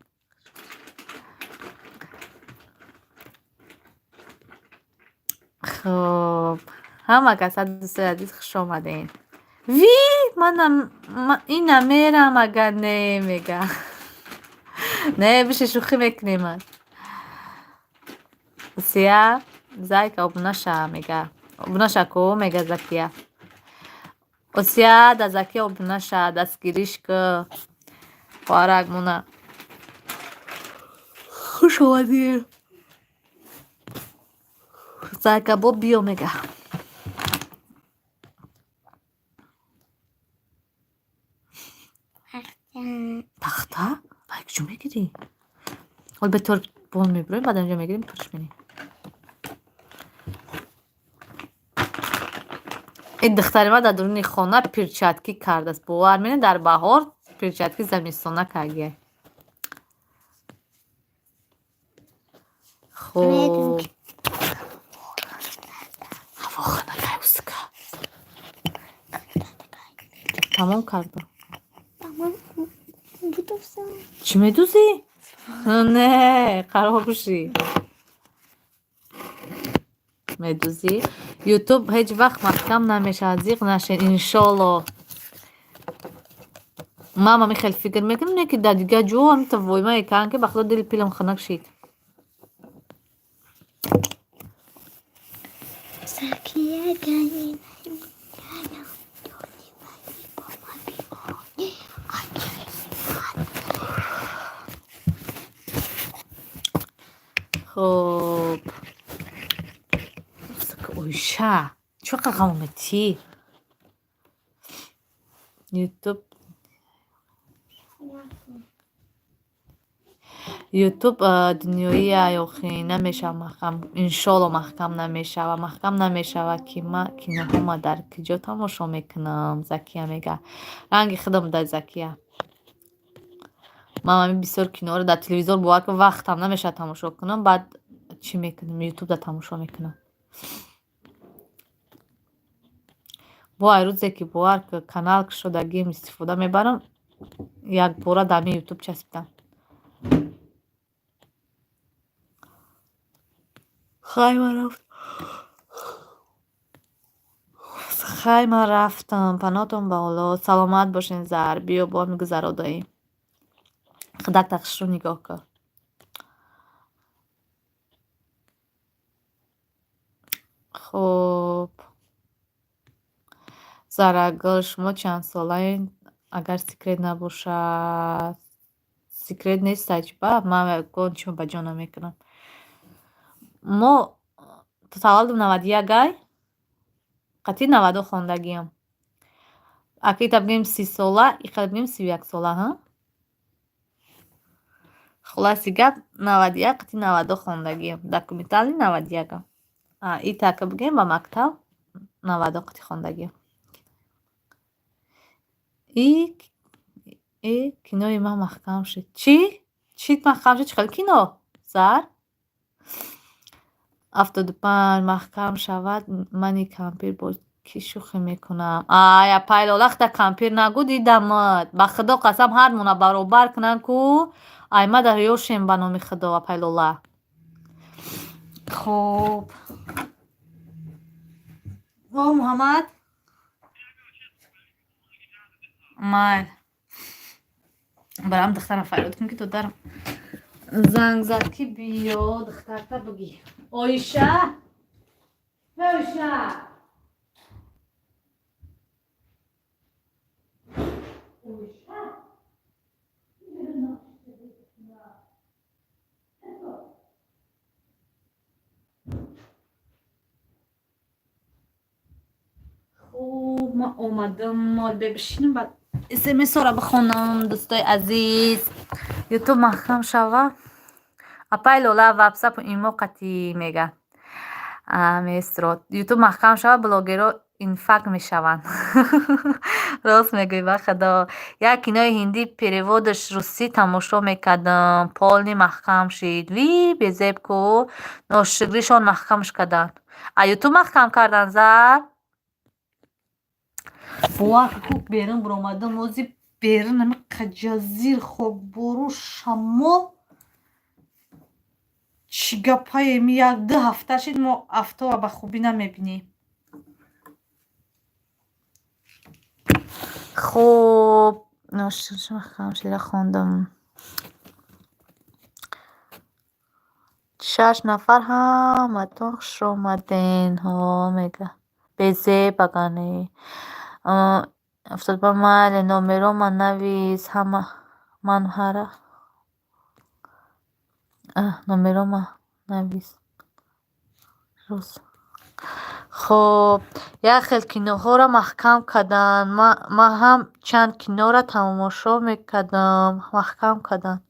Хуб, ҳама каса, дӯстои азиз, хуш омадед. Ви, манам ина мерам, агар не, мега. Не, биши, шӯхӣ мекунем. Осия, зайка, обуна ша, мега. Обуна ша ку, мега Закия. Осия, да Закия обуна ша, дастгириш ку. Хоҳарак мона. Хуш омадӣ. Зайка, бо биё, мега. Тахта? Ай, куҷо мегирӣ? Ҳол бе тор бон мебироем, баъд инҷо мегирем, торш менем. Ин духтари ман дар дуруни хона перчатки кардааст. Бовар менед, дар баҳор перчатки замистона кардия. Хуб. Ҳаво хунакай, усика. Тамом кардам. Чӣ медӯзӣ? Не, қарор бушӣ. Медӯзӣ? Ютуб ҳеҷ вақт маҳкам намешавад, зиқ нашед, иншолло. Ман ҳами хел фикр мекунам, не ки дар дигар ҷо ҳамта воймае кардам, ки ба худо дили пилам хунак шид. Хуб. Оиша, чӣ қадр ғам метӣ? Ютуб дунёия ёхи намешава маҳкам, иншолло маҳкам намешава. Маҳкам намешава, ки ман киноҳома дар куҷо тамошо мекунам, Закия мега. Ранги худам дар Закия. Ман ҳамин бисёр киноро дар телевизор, бовар кун, вақтам намешавад тамошо кунам, баъд чӣ мекунам? Ютубда тамошо мекунам. Бо ай рӯзе ки, бовар ку, канал кушодагиам истифода мебарам, якбора дар ҳамин ютуб часпидам. Хай, ман рафтам. Паноҳтон ба Аллоҳ. Саломат бошен, Зар. Биё, бо ҳам гузародаем. Худакта хушрӯ нигоҳ кун. Хуб. Зарагул, шумо чандсолаед, агар секрет набошад? Секрет нест, аҷба, ман ягон чиро ба ҷо намекунам. Мо таваллудам 91 ай, қатъи 90 хондагиам. Ака, ита бигӯем 30 сола, иқадр бигӯем 31 сола, ҳа? Хулоси гап, 91 қатъи 90 хондагиам. Документални 91-ам. Ита ака бигӯем, ба мактаб 90 қатъи хондагиам. И кинои ман маҳкам шуд. Чӣ? Чӣ маҳкам шуд? Чӣ хел кино? Зар? 75 маҳкам шавад, мани кампир бо кӣ шӯхӣ мекунам? Ай, апай Лола, хата кампир нагӯ, дидамат. Ба худо қасам, ҳар мона баробар кунанд ку, ай ма дар ёшем, ба номи худо, апай Лола. Хуб. О, Муҳаммад? Майл. Барам духтарам фарёд кун, ки додарам занг зад, ки биё, духтарта бугӣ. Оиша? Оиша! Оиша? Хуб, ман омадам, мол бибишинам, баъд смсҳоро бихонам, дӯстои азиз. Ютуб маҳкам шава. Апай Лола, ватсапу имо қатъӣ мега. Местро. Ютуб маҳкам шава, блогерҳо инфаркт мешаванд. Рост мегӯӣ, ба худо. Як кинои ҳиндӣ переводаш русӣ тамошо мекардам. Полный маҳкам шид. Ви, безеб ку. Ношукришон маҳкамш карданд. А ютуб маҳкам кардан, Зар? Бовар ку, берун биромадам, ози берун ҳами қаҷазир хокбору шамол, чӣ гапае, ми як ду ҳафта шид, мо афтоба ба хубӣ намебинем. Хуб, маҳкам хондам. Шаш нафар, ҳаматон хуш омаден. Ҳо, мега. Безеб агане. Афтодба, майли, номерома навис, ҳама ман ҳара номерома навис. Хоб, як хел киноҳоро маҳкам карданд. Ман ҳам чанд киноро тамошо мекардам. Маҳкам карданд.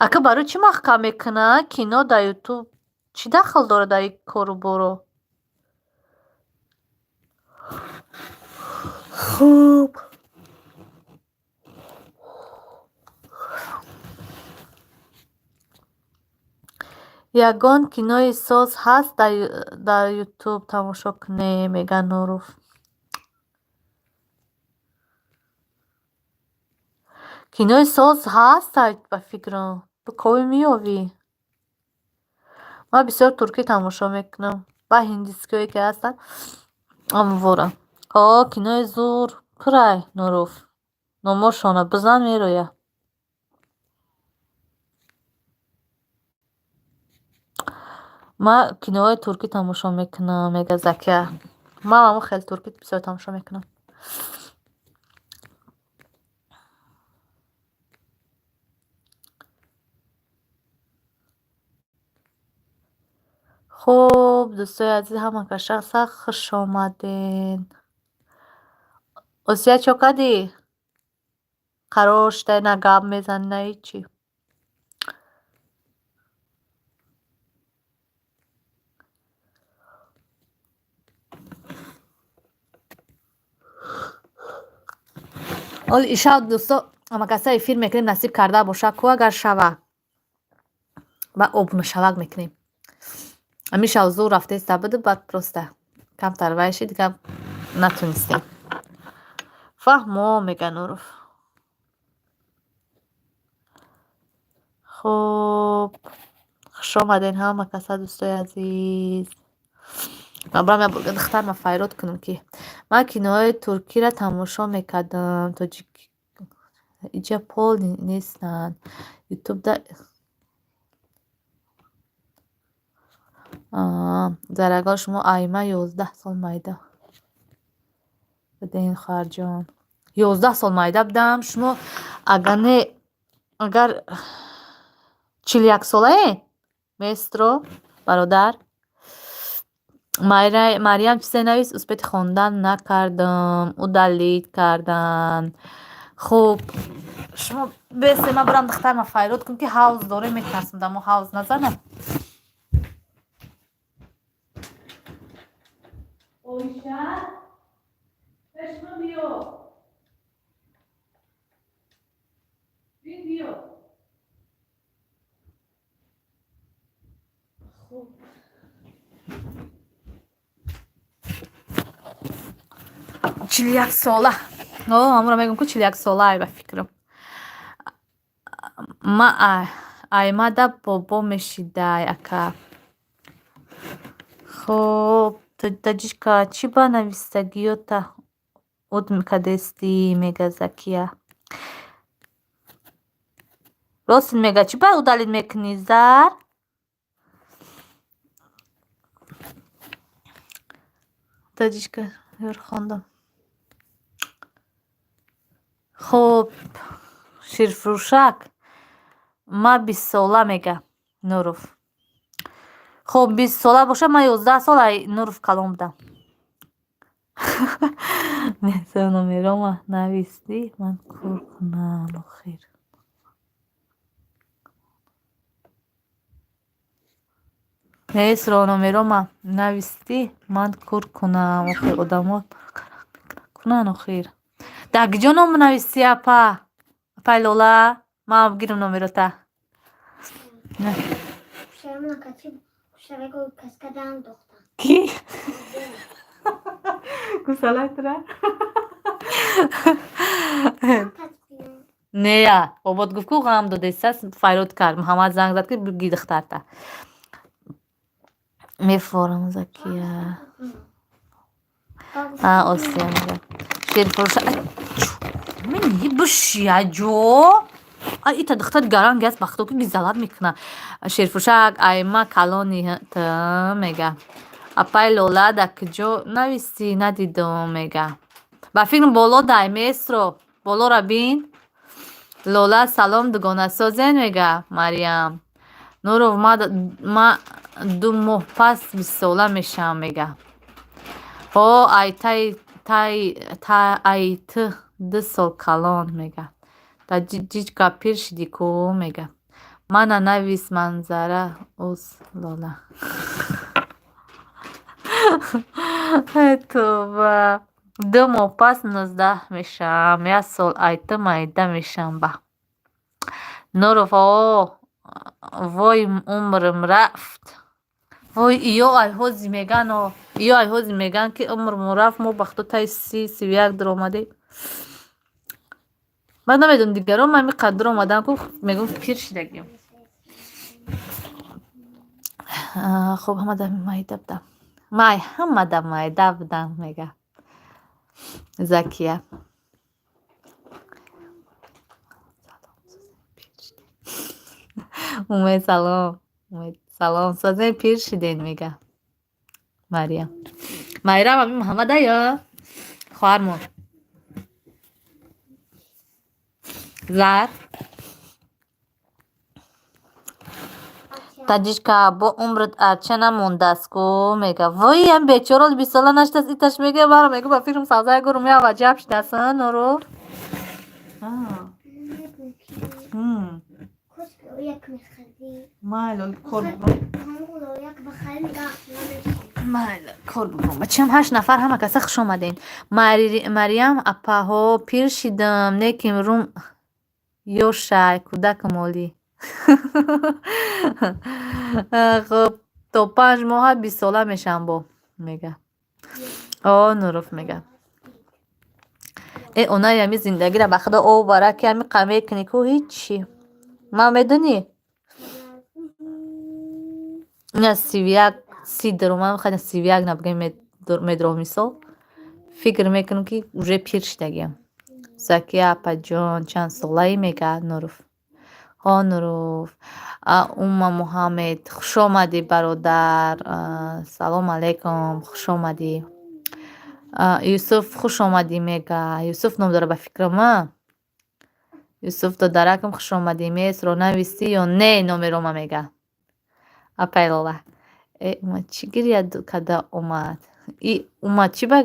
Ака, барои чӣ маҳкам мекунанд? Кино дар Ютуб чӣ дахл дорад дар ин кору боро? Хуб. Ягон кинои соз ҳаст дар Ютуб тамошо кунем, мега Нуров. Кинои соз ҳаст ба фикрам. Бикови меёвӣ. Ман бисёр туркӣ тамошо мекунам. Ба ҳиндискиҳое ки ҳастанд амвора. О, кинои зур пурай, Нуров. Номошона бизан, мероя. Ман киноҳои туркӣ тамошо мекунам, мега Закия. Ман ҳамон хеле туркӣ бисёр тамошо мекунам. Хуб, дӯстои азиз, ҳама каша сахт хуш омадед. Осия, чо кардӣ? Қарор шудай, на гап мезанӣ, на ҳечи. Оли ишав, дӯсто, ҳамакаса эфир мекунем, насиб карда боша ку, агар шава. Ба обнушавак мекунем. Ҳамин шав зур рафтеста буду, баъд просто камтар вай шид, дигар натунистем. Фаҳмо, мега Нуров. Хуб, хуш омадед ҳама каса, дӯстои азиз. Ман барам як бурга духтарма файрод кунам, ки ман киноҳои туркиро тамошо мекардам. Тоҷик иҷа пол нестанд. Ютубда Зарагол, шумо айма 11 сол майда будем, хоҳарҷон. 11 сол майда будам. Шумо агар не, агар 41 солаед, местро, бародар. Марьям чизе навист, успеть хондан накардам, удалить карданд. Хуб, шумо бесе, ман барам духтарма файрод кунам, ки ҳавз дорем, метарсам дамо ҳавз назанам. Оиша, пешма биё. Бин, биё. Хуб. 41 сола. О, ҳамонро мегӯм ку, 41 сола ай ба фикрам. Ма аймада бобо мешидай, ака. Хуб, таҷичка, чӣ ба навистагиёта уд кадестӣ, мега Закия. Ростин мега, чӣ ба удалить мекунӣ, Зар? Таҷичка, ёр хондам. Хуб, ширфурӯшак, ман 20 сола, мега Нуров. Хуб, 20 сола боша, ман 11 сол ай Нуров калон будам. Номерома навистӣ, ман кор кунам охир. Нестро, номерома навистӣ, ман кур кунам охир, одамо кунанд охир. Дар киҷо ном навистӣ, апа? Апай Лола, ман гирам номерота. Шармона качи шарего каскадан дохта. Ки? Гусалатра? Нея, бобот гуфт ку, ғам додеста, файрод кард. Муҳаммад занг зад, ки биги духтарта. Мефорам, Закия. А, Осия мега. Ширфурӯша. Мини бишия ҷо. А ита духтари гаранг аст, бахто ки гизалат мекуна. Ширфурӯшак, айма калони т мега. Апай Лола, дар куҷо навистӣ, надидум, мега. Ба фикрам боло дай, местро. Болора бин. Лола, салом, дугонасозен, мега Марьям. Нуров, ма 2 моҳ пас 20 сола мешавам, мега. О, ай тай тай та ай т ду сол калон мега. Та ҷиҷка пир шидӣ ку мега. Мана навис манзара уз лола. Тоба. Ду моҳ пас 19 мешавам. Як сол ай ту майда мешавам ба. Нуров о вой умрам рафт. Вой иё ай ҳози меган о иё ай ҳози меган ки умрмон рафт мо ба худо таи си сию як дуромадем. Ман намедонам дигарон ман ҳамин қадр дуромадам ку мегӯм пир шидагим. Хуб ҳамада майда будам. Ман ай ҳамада майда будам мега. Закия. Умед салом. Умед салом. Созем пир шиден мега. Марьям. Майрам ами Муҳаммада ё хоҳармон. Зар. Таҷичка бо умрат арча намондааст ку мега. Вой ам бечора бистсола наштааст иташ мега мара мегӯ ба фикрам савзая гурум я ваҷаб шидааст Нуру. Майли кор майли кор бикун. Бачам ҳашт нафар ҳама каса хуш омаден. Марьям апаҳо пир шидам неким рум ёшай кӯдакам олӣ. Хуб то 5 моҳа бистсола мешавам бо мега. О Нуров мега. Э онаи ами зиндагиро ба худо овара ки ами қа мекунӣ ку ҳичи. Ман медонӣ? Ина 31 си даромадам хайна 31 набигем медром мисол. Фикр мекунам ки уже пир шидагиам. Закия апаҷон чанд солаӣ мега Нуров. Ҳо Нуров. Умма Муҳаммед хуш омадӣ бародар. Салом алайкум хуш омадӣ. Юсуф хуш омадӣ мега. Юсуф ном дора ба фикрам а? Юсуф додаракам хуш омадӣ. Месро навистӣ ё не номерома мега. Апай Лола. Э ума чӣ гиря карда омад? И ума чӣ ба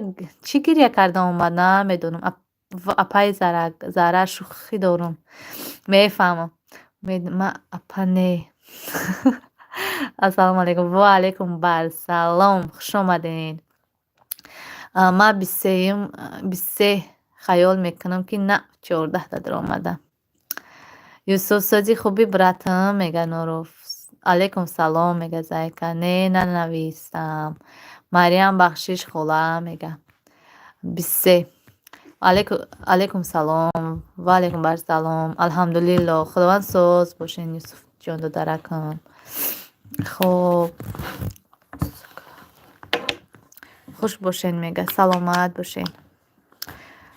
чӣ гиря карда омад? Намедонам. Апаи Зара шӯхӣ дорум. Мефаҳмам. Ма апа не. Ассалому алайкум. Ва алайкум барсалом. Хуш омадед. Ман бистсеюм 23 хаёл мекунам ки на 14-та даромадам. Юсуф сози хуби братам мега Нуров. Алайкум салом мега Зайка. Не нанавистам. Марьям бахшиш хола мега. 23. Алайкум салом. Ва алайкум барсалом. Алҳамдулилло. Худованд соз бошен Юсуф ҷон додаракам. Хуб. Хуш бошен мега. Саломат бошен.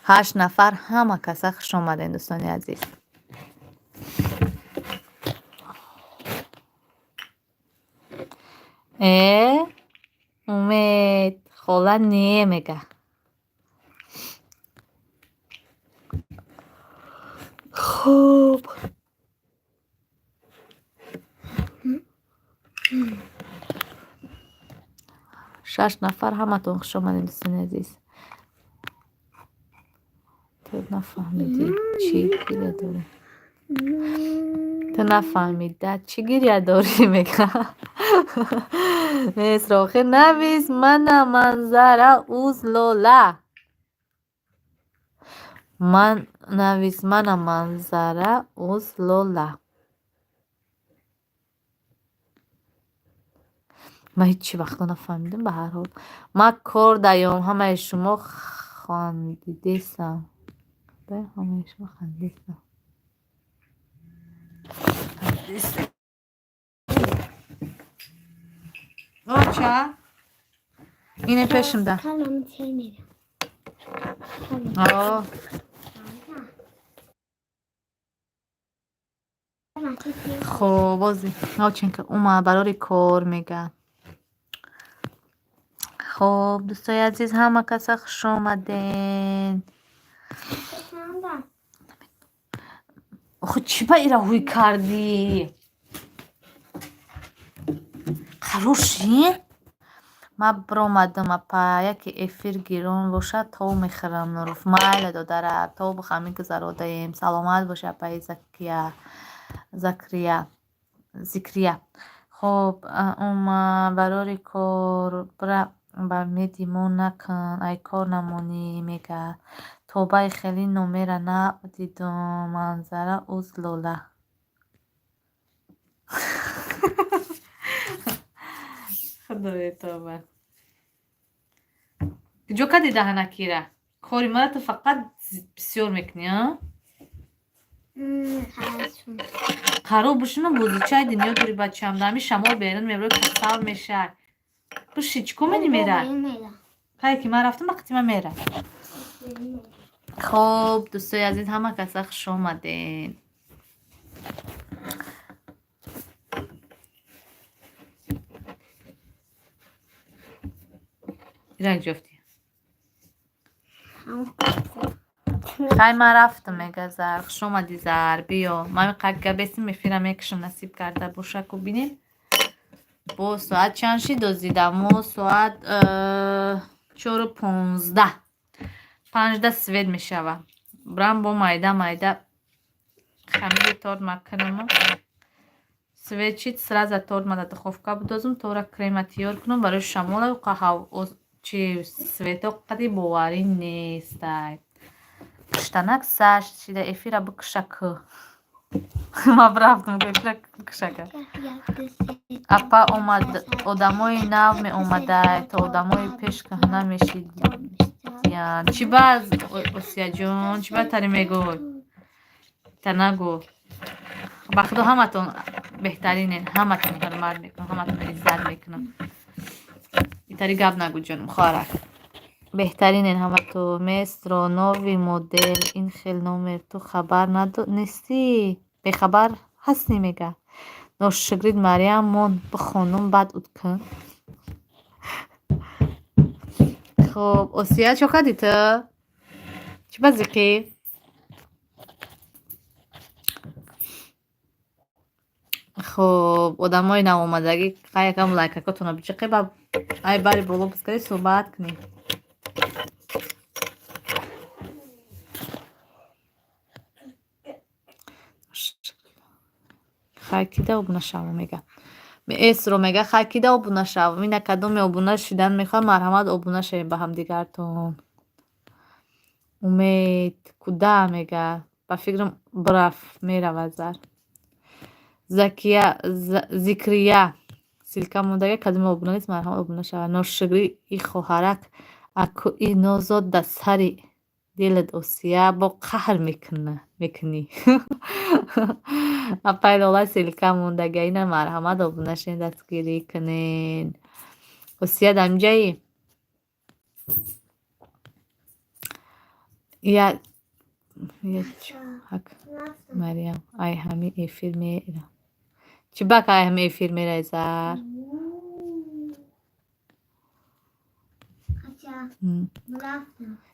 Ҳашт нафар ҳама каса хуш омаден дӯстони азиз. Э Умед хола не мега. Хуб. Шаш нафар ҳаматон хуш омадед дӯстони азиз. Ту нафаҳмидӣ чӣ гиря дорӣ? Ту нафаҳмида чӣ гиря дорӣ мега. Несро охир навис мана манзара уз лола. Ман навис мана манзара уз лола. Ман ҳечи вақто нафаҳмидам ба ҳар ҳол. Ман кор даём ҳамаи шумо хандидесам. Ҳамаи шумо хандидесам. Оча? Ине пешимда. О. Хоб бози. Оченка ума барори кор мега. Хоб дӯстои азиз ҳама каса хуш омаден. Охо чӣ ба ира ҳуй кардӣ? Қарор ши? Ман биромадам, апа, яке эфир гирон бошад, тов мехӯрам. Нуруф, майла, додарак, тов бихами гузародаем. Саломат боши, апаи Закия, Закрия, Зикрия. Хоб, ума барори кор бира, ба меди мо накун, ай кор намонӣ, мега. Тобаи хеле номера надидум, манзара уз лола. Худоё, тоба. Куҷо кардӣ даҳанакира? Кори мара ту фақат бисёр мекунӣ, а? Қарор бишину, бозичаи дунё дори, бачам. Дар ҳами шамол берун меброи, касал мешай. Биши, чӣ кор мени мера? Кае ки ман рафтам, вақти ман мера. Хоб, дӯстои азиз, ҳама каса хуш омаден. Ира ҷофтӣ. Хай, ман рафтам, мега Зар. Хуш омадӣ, Зар, биё. Ман қак габесим, эфира мекушам, насиб карда боша, ку бинем. Бо соат чанд шид, дозида? Мо соат 4:15. 5-да свет мешава. Брам бо майда майда хамири торт макунаму. Свет шид, сразу торт ма дар духовка будозум, тора крема тиёр кунам барои шамола қаҳав чи свето қади боварӣ нестай. Куштанак сар шида, эфира бикуша ку. Ман рафтам, эфира бикушака. Апа омад, одамои нав меомадай, то одамои пеш кӯҳна мешидиянд. Чӣ баъз, Осияҷон, чӣ баъдтаре мегӯй? Та нагӯ. Ба худо, ҳаматон беҳтаринен, ҳаматон ҳурмат мекунам, ҳаматон иззат мекунам. Итари гап нагӯ, ҷонам, хоҳарак. Беҳтаринен ҳаматон. Местро новый модел, ин хел номер ту хабар нестӣ? Бехабар ҳастӣ, мега. Ношукрит Марьям мон бихонум, баъд уд кун. Хоб, Осия, чо кардӣ ту? Чӣ ба зиқӣ? Хоб, одамои навомадагӣ, якам лайкакотонро биҷиқе, ба ай бари боло бизгари, суҳбат кунем. Хай, кида обуна шавам, мега. Эсро мега, хай, кида обуна шавам. Ина кадоме обуна шидан мехоҳад, марҳамат, обуна шавем ба ҳамдигартон. Умед куда, мега. Ба фикрам, бирафт, меравад Зар. Закия, Зикрия ссылка мондага, кадоме обуна нест, марҳамат, обуна шавад. Ношукрӣ и хоҳарак аку и нозод да сари дилат, Осия, бо қаҳр мекунӣ. Апай Лола ссылка мондага, ина марҳамат, обуна шавед, дастгирӣ кунед. Осия, дар инҷаи? Я Марьям, ай ҳами эфир мера. Чӣ бак ай ҳами эфир мерай, Зар?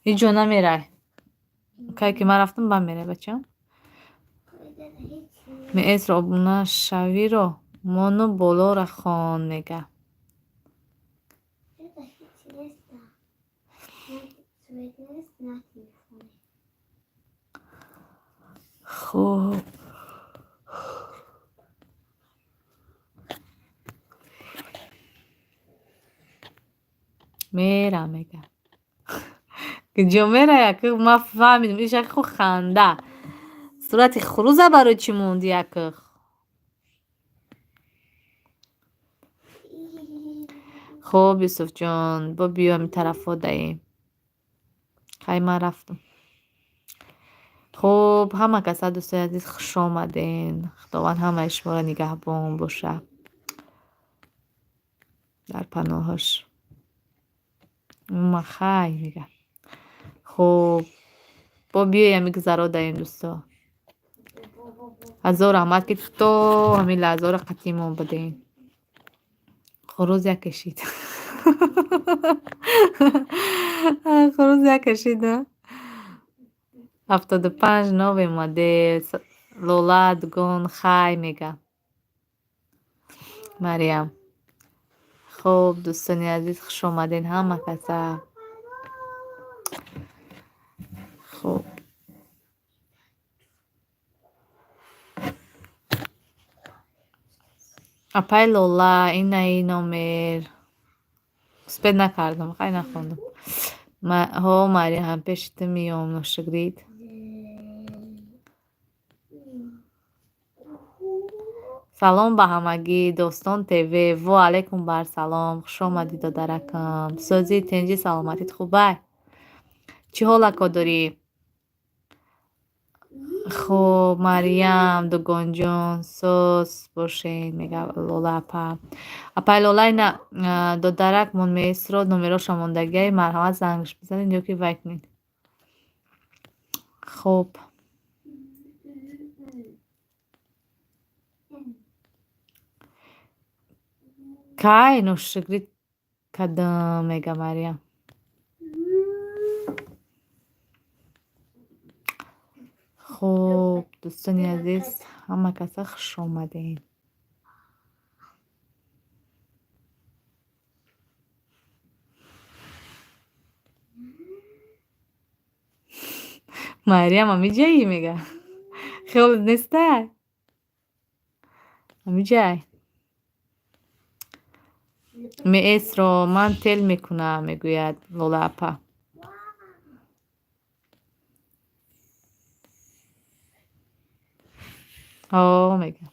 Ҳеҷ ҷо намерай. Кае ки ман рафтам, баъд мерай, бачам. Меэсро обуна шавиро мону болора хон, мега. Это ҳеҷ нест. На свет нест, на телефоне. Хуб. Мера, мега. Куҷо мера, яку ман фаҳмидам, иш яку ханда. Сурати хурӯза барои чӣ монди яку? Хуб, Юсуфҷон, бо биё ҳамин тарафҳо даем. Хай, ман рафтам. Хуб, ҳама каса, дӯстои азиз, хуш омаден. Худованд ҳамаи шуморо нигаҳбон боша. Дар паноҳаш. Ума хай, мега. Хуб, бо биёй ҳами гузаро даем, дӯсто. Ҳазор раҳмат, ки то ҳамин лаҳзаро қатъимон будем. Хурӯз як кашид. Хурӯз як кашид, 75 новый модель. Лола дугон хай, мега. Марьям. Хуб, дӯстони азиз, хуш омадед ҳама каса. Хуб, апай Лола, инаи номер успед накардам, хай нахондам. Ҳо, Мариям, пеши ту меом, ношукрид. Салом ба ҳамагӣ, Достон ТВ. Во алайкум бар салом. Хуш омадӣ, додаракам. Сӯзи, тинҷӣ, саломатит хубай? Чӣ ҳолако дорӣ? Хуб, Мариям, дугонҷон, соз бошед, мега Лола апа. Апай Лола, ина додарак мон меесро, номероша мондагиай, марҳамат зангш бизанед ё ки вай кунед. Хуб. Кай ношукрӣ кардам, мега Мариям. Хуб, дӯстони азиз, ҳама каса хуш омадед. Мариям, ҳамиҷаӣ, мега. Хиёлат нестай? Ҳамиҷай. Меэсро ман тел мекунам, мегӯяд Лола апа. Ҳо, мега.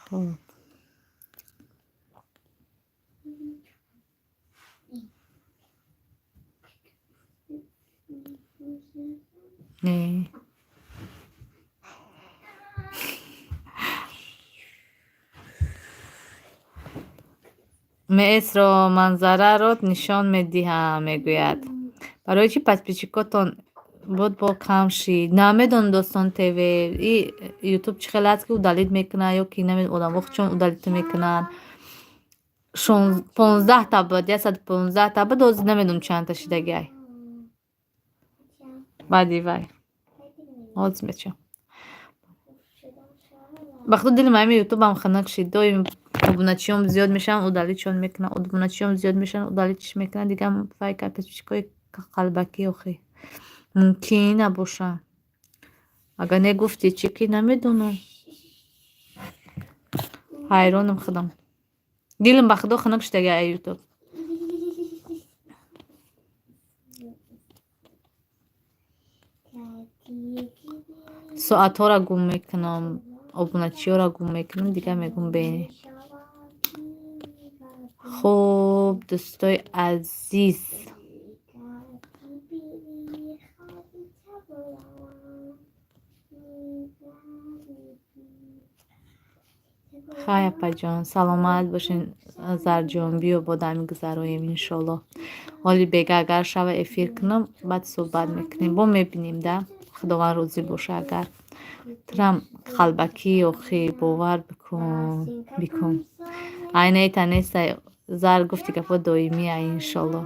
Хуб. Не. Меэсро манзараро нишон медиҳам, мегӯяд. Барои чӣ подписчикотон буд бо кам шид? Намедонам, Достон ТВ. И Ютуб чӣ хел аст, ки удалить мекунад ё ки намедонам, одамҳо чун удалить мекунанд. 15-та буд, 115-та буд, ҳозир намедонам чандта шидагиай. Баъди вай. Ҳозир мечам. Ба худо, дили ҳами ютубам хунук шид. Доим обуначиём зиёд мешаванд, удалитьшон мекунанд, обуначиём зиёд мешаванд, удалитьш мекунанд. Дигар вай подписчикои қалбакӣ охи мумкин набошанд. Агар не гуфтӣ чӣ, ки намедонам. Ҳайронам худам. Дилам ба худо хунук шидаги ай ютуб. Соатҳоро гум мекунам, обуначиёро гум мекунам, дигар мегӯм бе. Хуб, дӯстои азиз. Хай, апаҷон, саломат бошен, Зарҷон, биё бо дами гузароем, иншолло. Ҳоли бега агар шава эфир кунам, баъд суҳбат мекунем. Бо мебинем да. Худованд розӣ боша агар. Турам қалбакӣ охи, бовар бикун, бикун. Айнаита нестай, Зар гуфти гапҳо доимия, иншолло.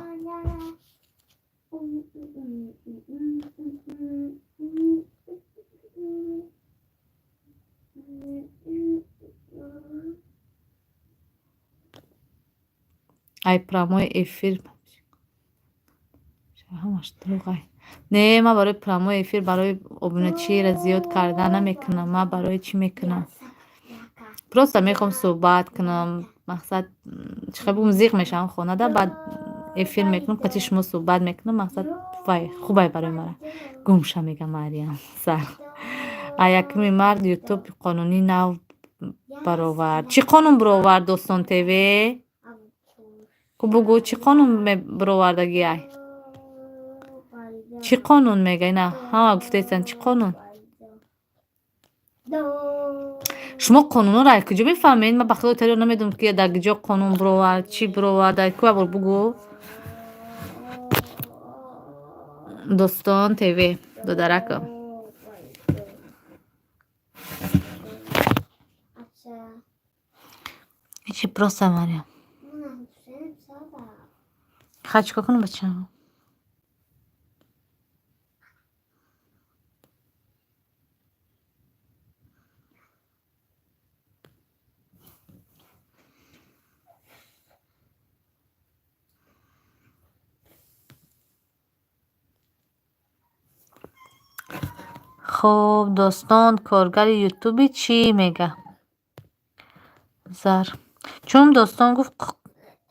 Ай прямой эфир ҳамаш дурӯғай. Не, ман барои прямой эфир, барои обуначиро зиёд кардан намекунам. Ман барои чӣ мекунам? Просто мехоҳам суҳбат кунам. Мақсад, чӣ хел бигӯм, зиқ мешавам хонада, баъд эфир мекунам, қати шумо суҳбат мекунам. Мақсад, вай хубай барои мара. Гумша, мега Мариям. Сар. А 1-уми март Ютуб қонуни нав баровард. Чӣ қонун баровард, Достон ТВ? Ку бугӯ, чӣ қонун баровардагиай? Чӣ қонун мега? Ина ҳама гуфтаистанд, чӣ қонун? Шумо қонунҳоро аз куҷо мефаҳмед? Ман ба худои таъоло намедонам, ки дар куҷо қонун баровард, чӣ баровард, ку як бор бугӯ. Достон ТВ, додаракам. Ҳечи, просто Мариям. Хай, чикор кунам, бачаам? Хуб, достон, коргари ютуби чӣ мега? Зар. Чун достон гуфт,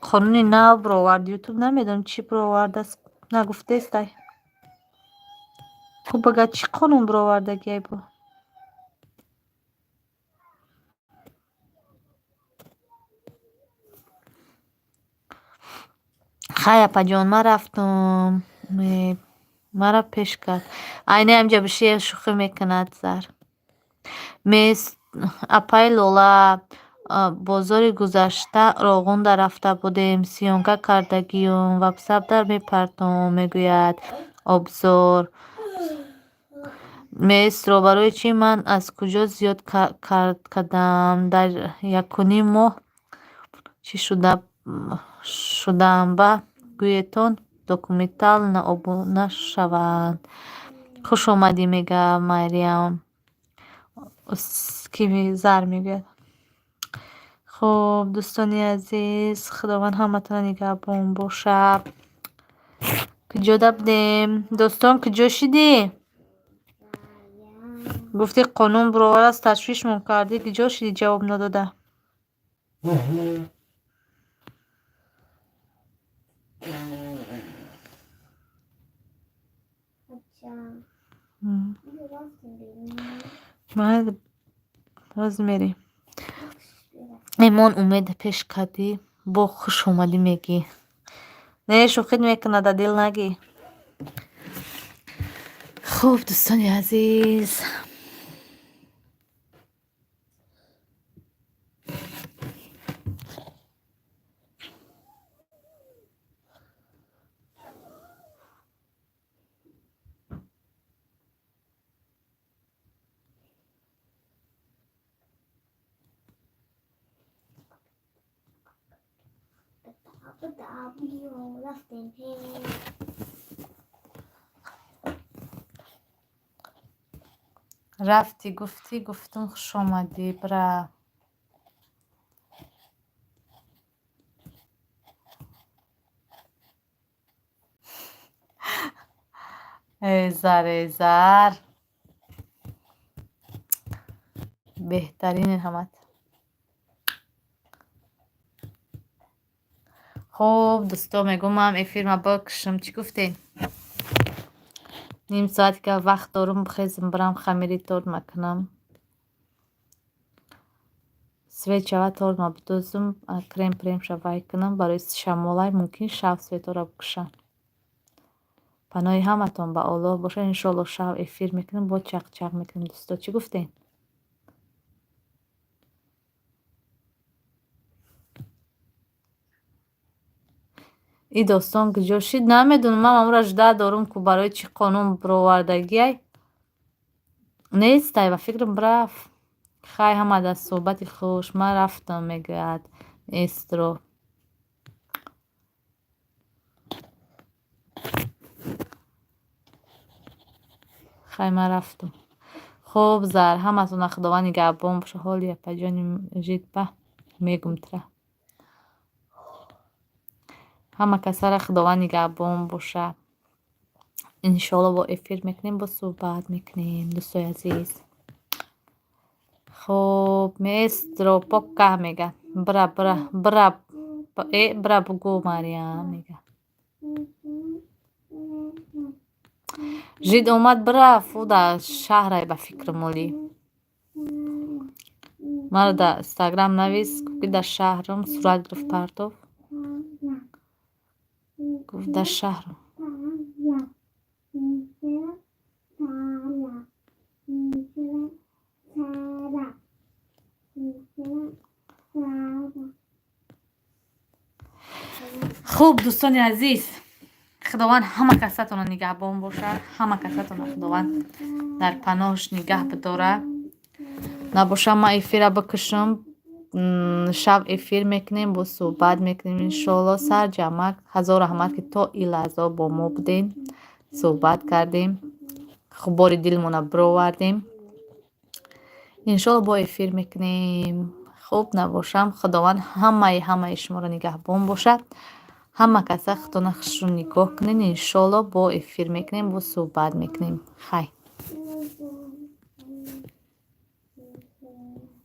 қонуни нав бировард ютуб, намедонам, чӣ бировардааст, нагуфтестай. Хуб, бага, чӣ қонун бировардагиай бо? Хай, апаҷон, ман рафтум. Умед маро пеш кард. Айни ҳамҷа биши, шӯхӣ мекунад Зар. Апаи Лола, бозори гузашта Роғунда рафта будем, съёмка кардагиюм, ватсапдар мепартом, мегӯяд обзор. Маэстро, барои чӣ ман аз куҷо зиёд кардам? Дар якуним моҳ чӣ шудам ба гӯетон, документально обуна шаванд. Хуш омадӣ, мега Мариям. Ки Зар мегӯяд. Хуб, дӯстони азиз, Худованд ҳаматонро нигаҳбон бошад. Куҷода будем? Достон, куҷо шидӣ? Гуфтӣ, қонун бировардааст, ташвишмон кардӣ, куҷо шидӣ, ҷавоб надода? Боз мерем. Меҳмон, Умед, пеш кардӣ, бо хуш омадӣ мегӣ. Не, шӯхит мекунад, дил нагӣ. Хуб, дӯстони азиз. Рафтӣ, гуфтӣ, гуфтум, хушомадӣ, бра. Эй Зар, эй Зар. Беҳтарини ҳамат. Хуб, дӯсто, мегӯм, ман эфирма бикушам. Чӣ гуфтед? Ним соат ка вақт дорум, бихезм, бирам, хамири торт макунам. Свет шава, тортма бидӯзум, крем премша вай кунам, барои шамолай, мумкин шав светора бикушанд. Паноҳи ҳаматон ба Оллоҳ бошад. Иншоалло, шав эфир мекунем, бо чақчақ мекунем, дӯсто. Чӣ гуфтед? И достон куҷо шид, намедонам. Ман амро жда дорум, ку барои чӣ қонун бировардагиай нестай, ба фикрам, рафт. Хай, ҳама дар суҳбати хуш, ман рафтам, мегӯяд Эстро. Хай, ман рафтам. Хуб, Зар, ҳаматона Худованд нигаҳбон боша. Ҳоли апаҷони жидба мегум тра. Ҳама касара Худованд нигаҳбон боша. Иншоалло, бо эфир мекунем, бо суҳбат мекунем, дӯстои азиз. Хуб, маэстро, пока, мега. Бра, бра, бра, э, бра, бугӯ, Мариям мега. Жид омад, бирафт, ӯ дар шаҳрай, ба фикри молӣ. Маро дар Инстаграм навис, гуфт, ки дар шаҳрам, сурат гирифт, партофт. Гуфт, дар шаҳрам. Хуб, дӯстони азиз, Худованд ҳама касатонро нигаҳбон бошад, ҳама касатонро Худованд дар паноҳаш нигаҳ бидорад. Набошам, ман эфира бикушам, шаб эфир мекунем, бо суҳбат мекунем, иншоалло. Сарҷамак, ҳазор раҳмат, ки то ин лаҳза бо мо будем, суҳбат кардем, хубори дилмона бировардем. Иншоалло, бо эфир мекунем. Хуб, набошам, Худованд ҳамаи ҳамаи шуморо нигаҳбон бошад. Ҳама каса худтона хушрӯ нигоҳ кунед. Иншоалло, бо эфир мекунем, бо суҳбат мекунем. Хай. Нест.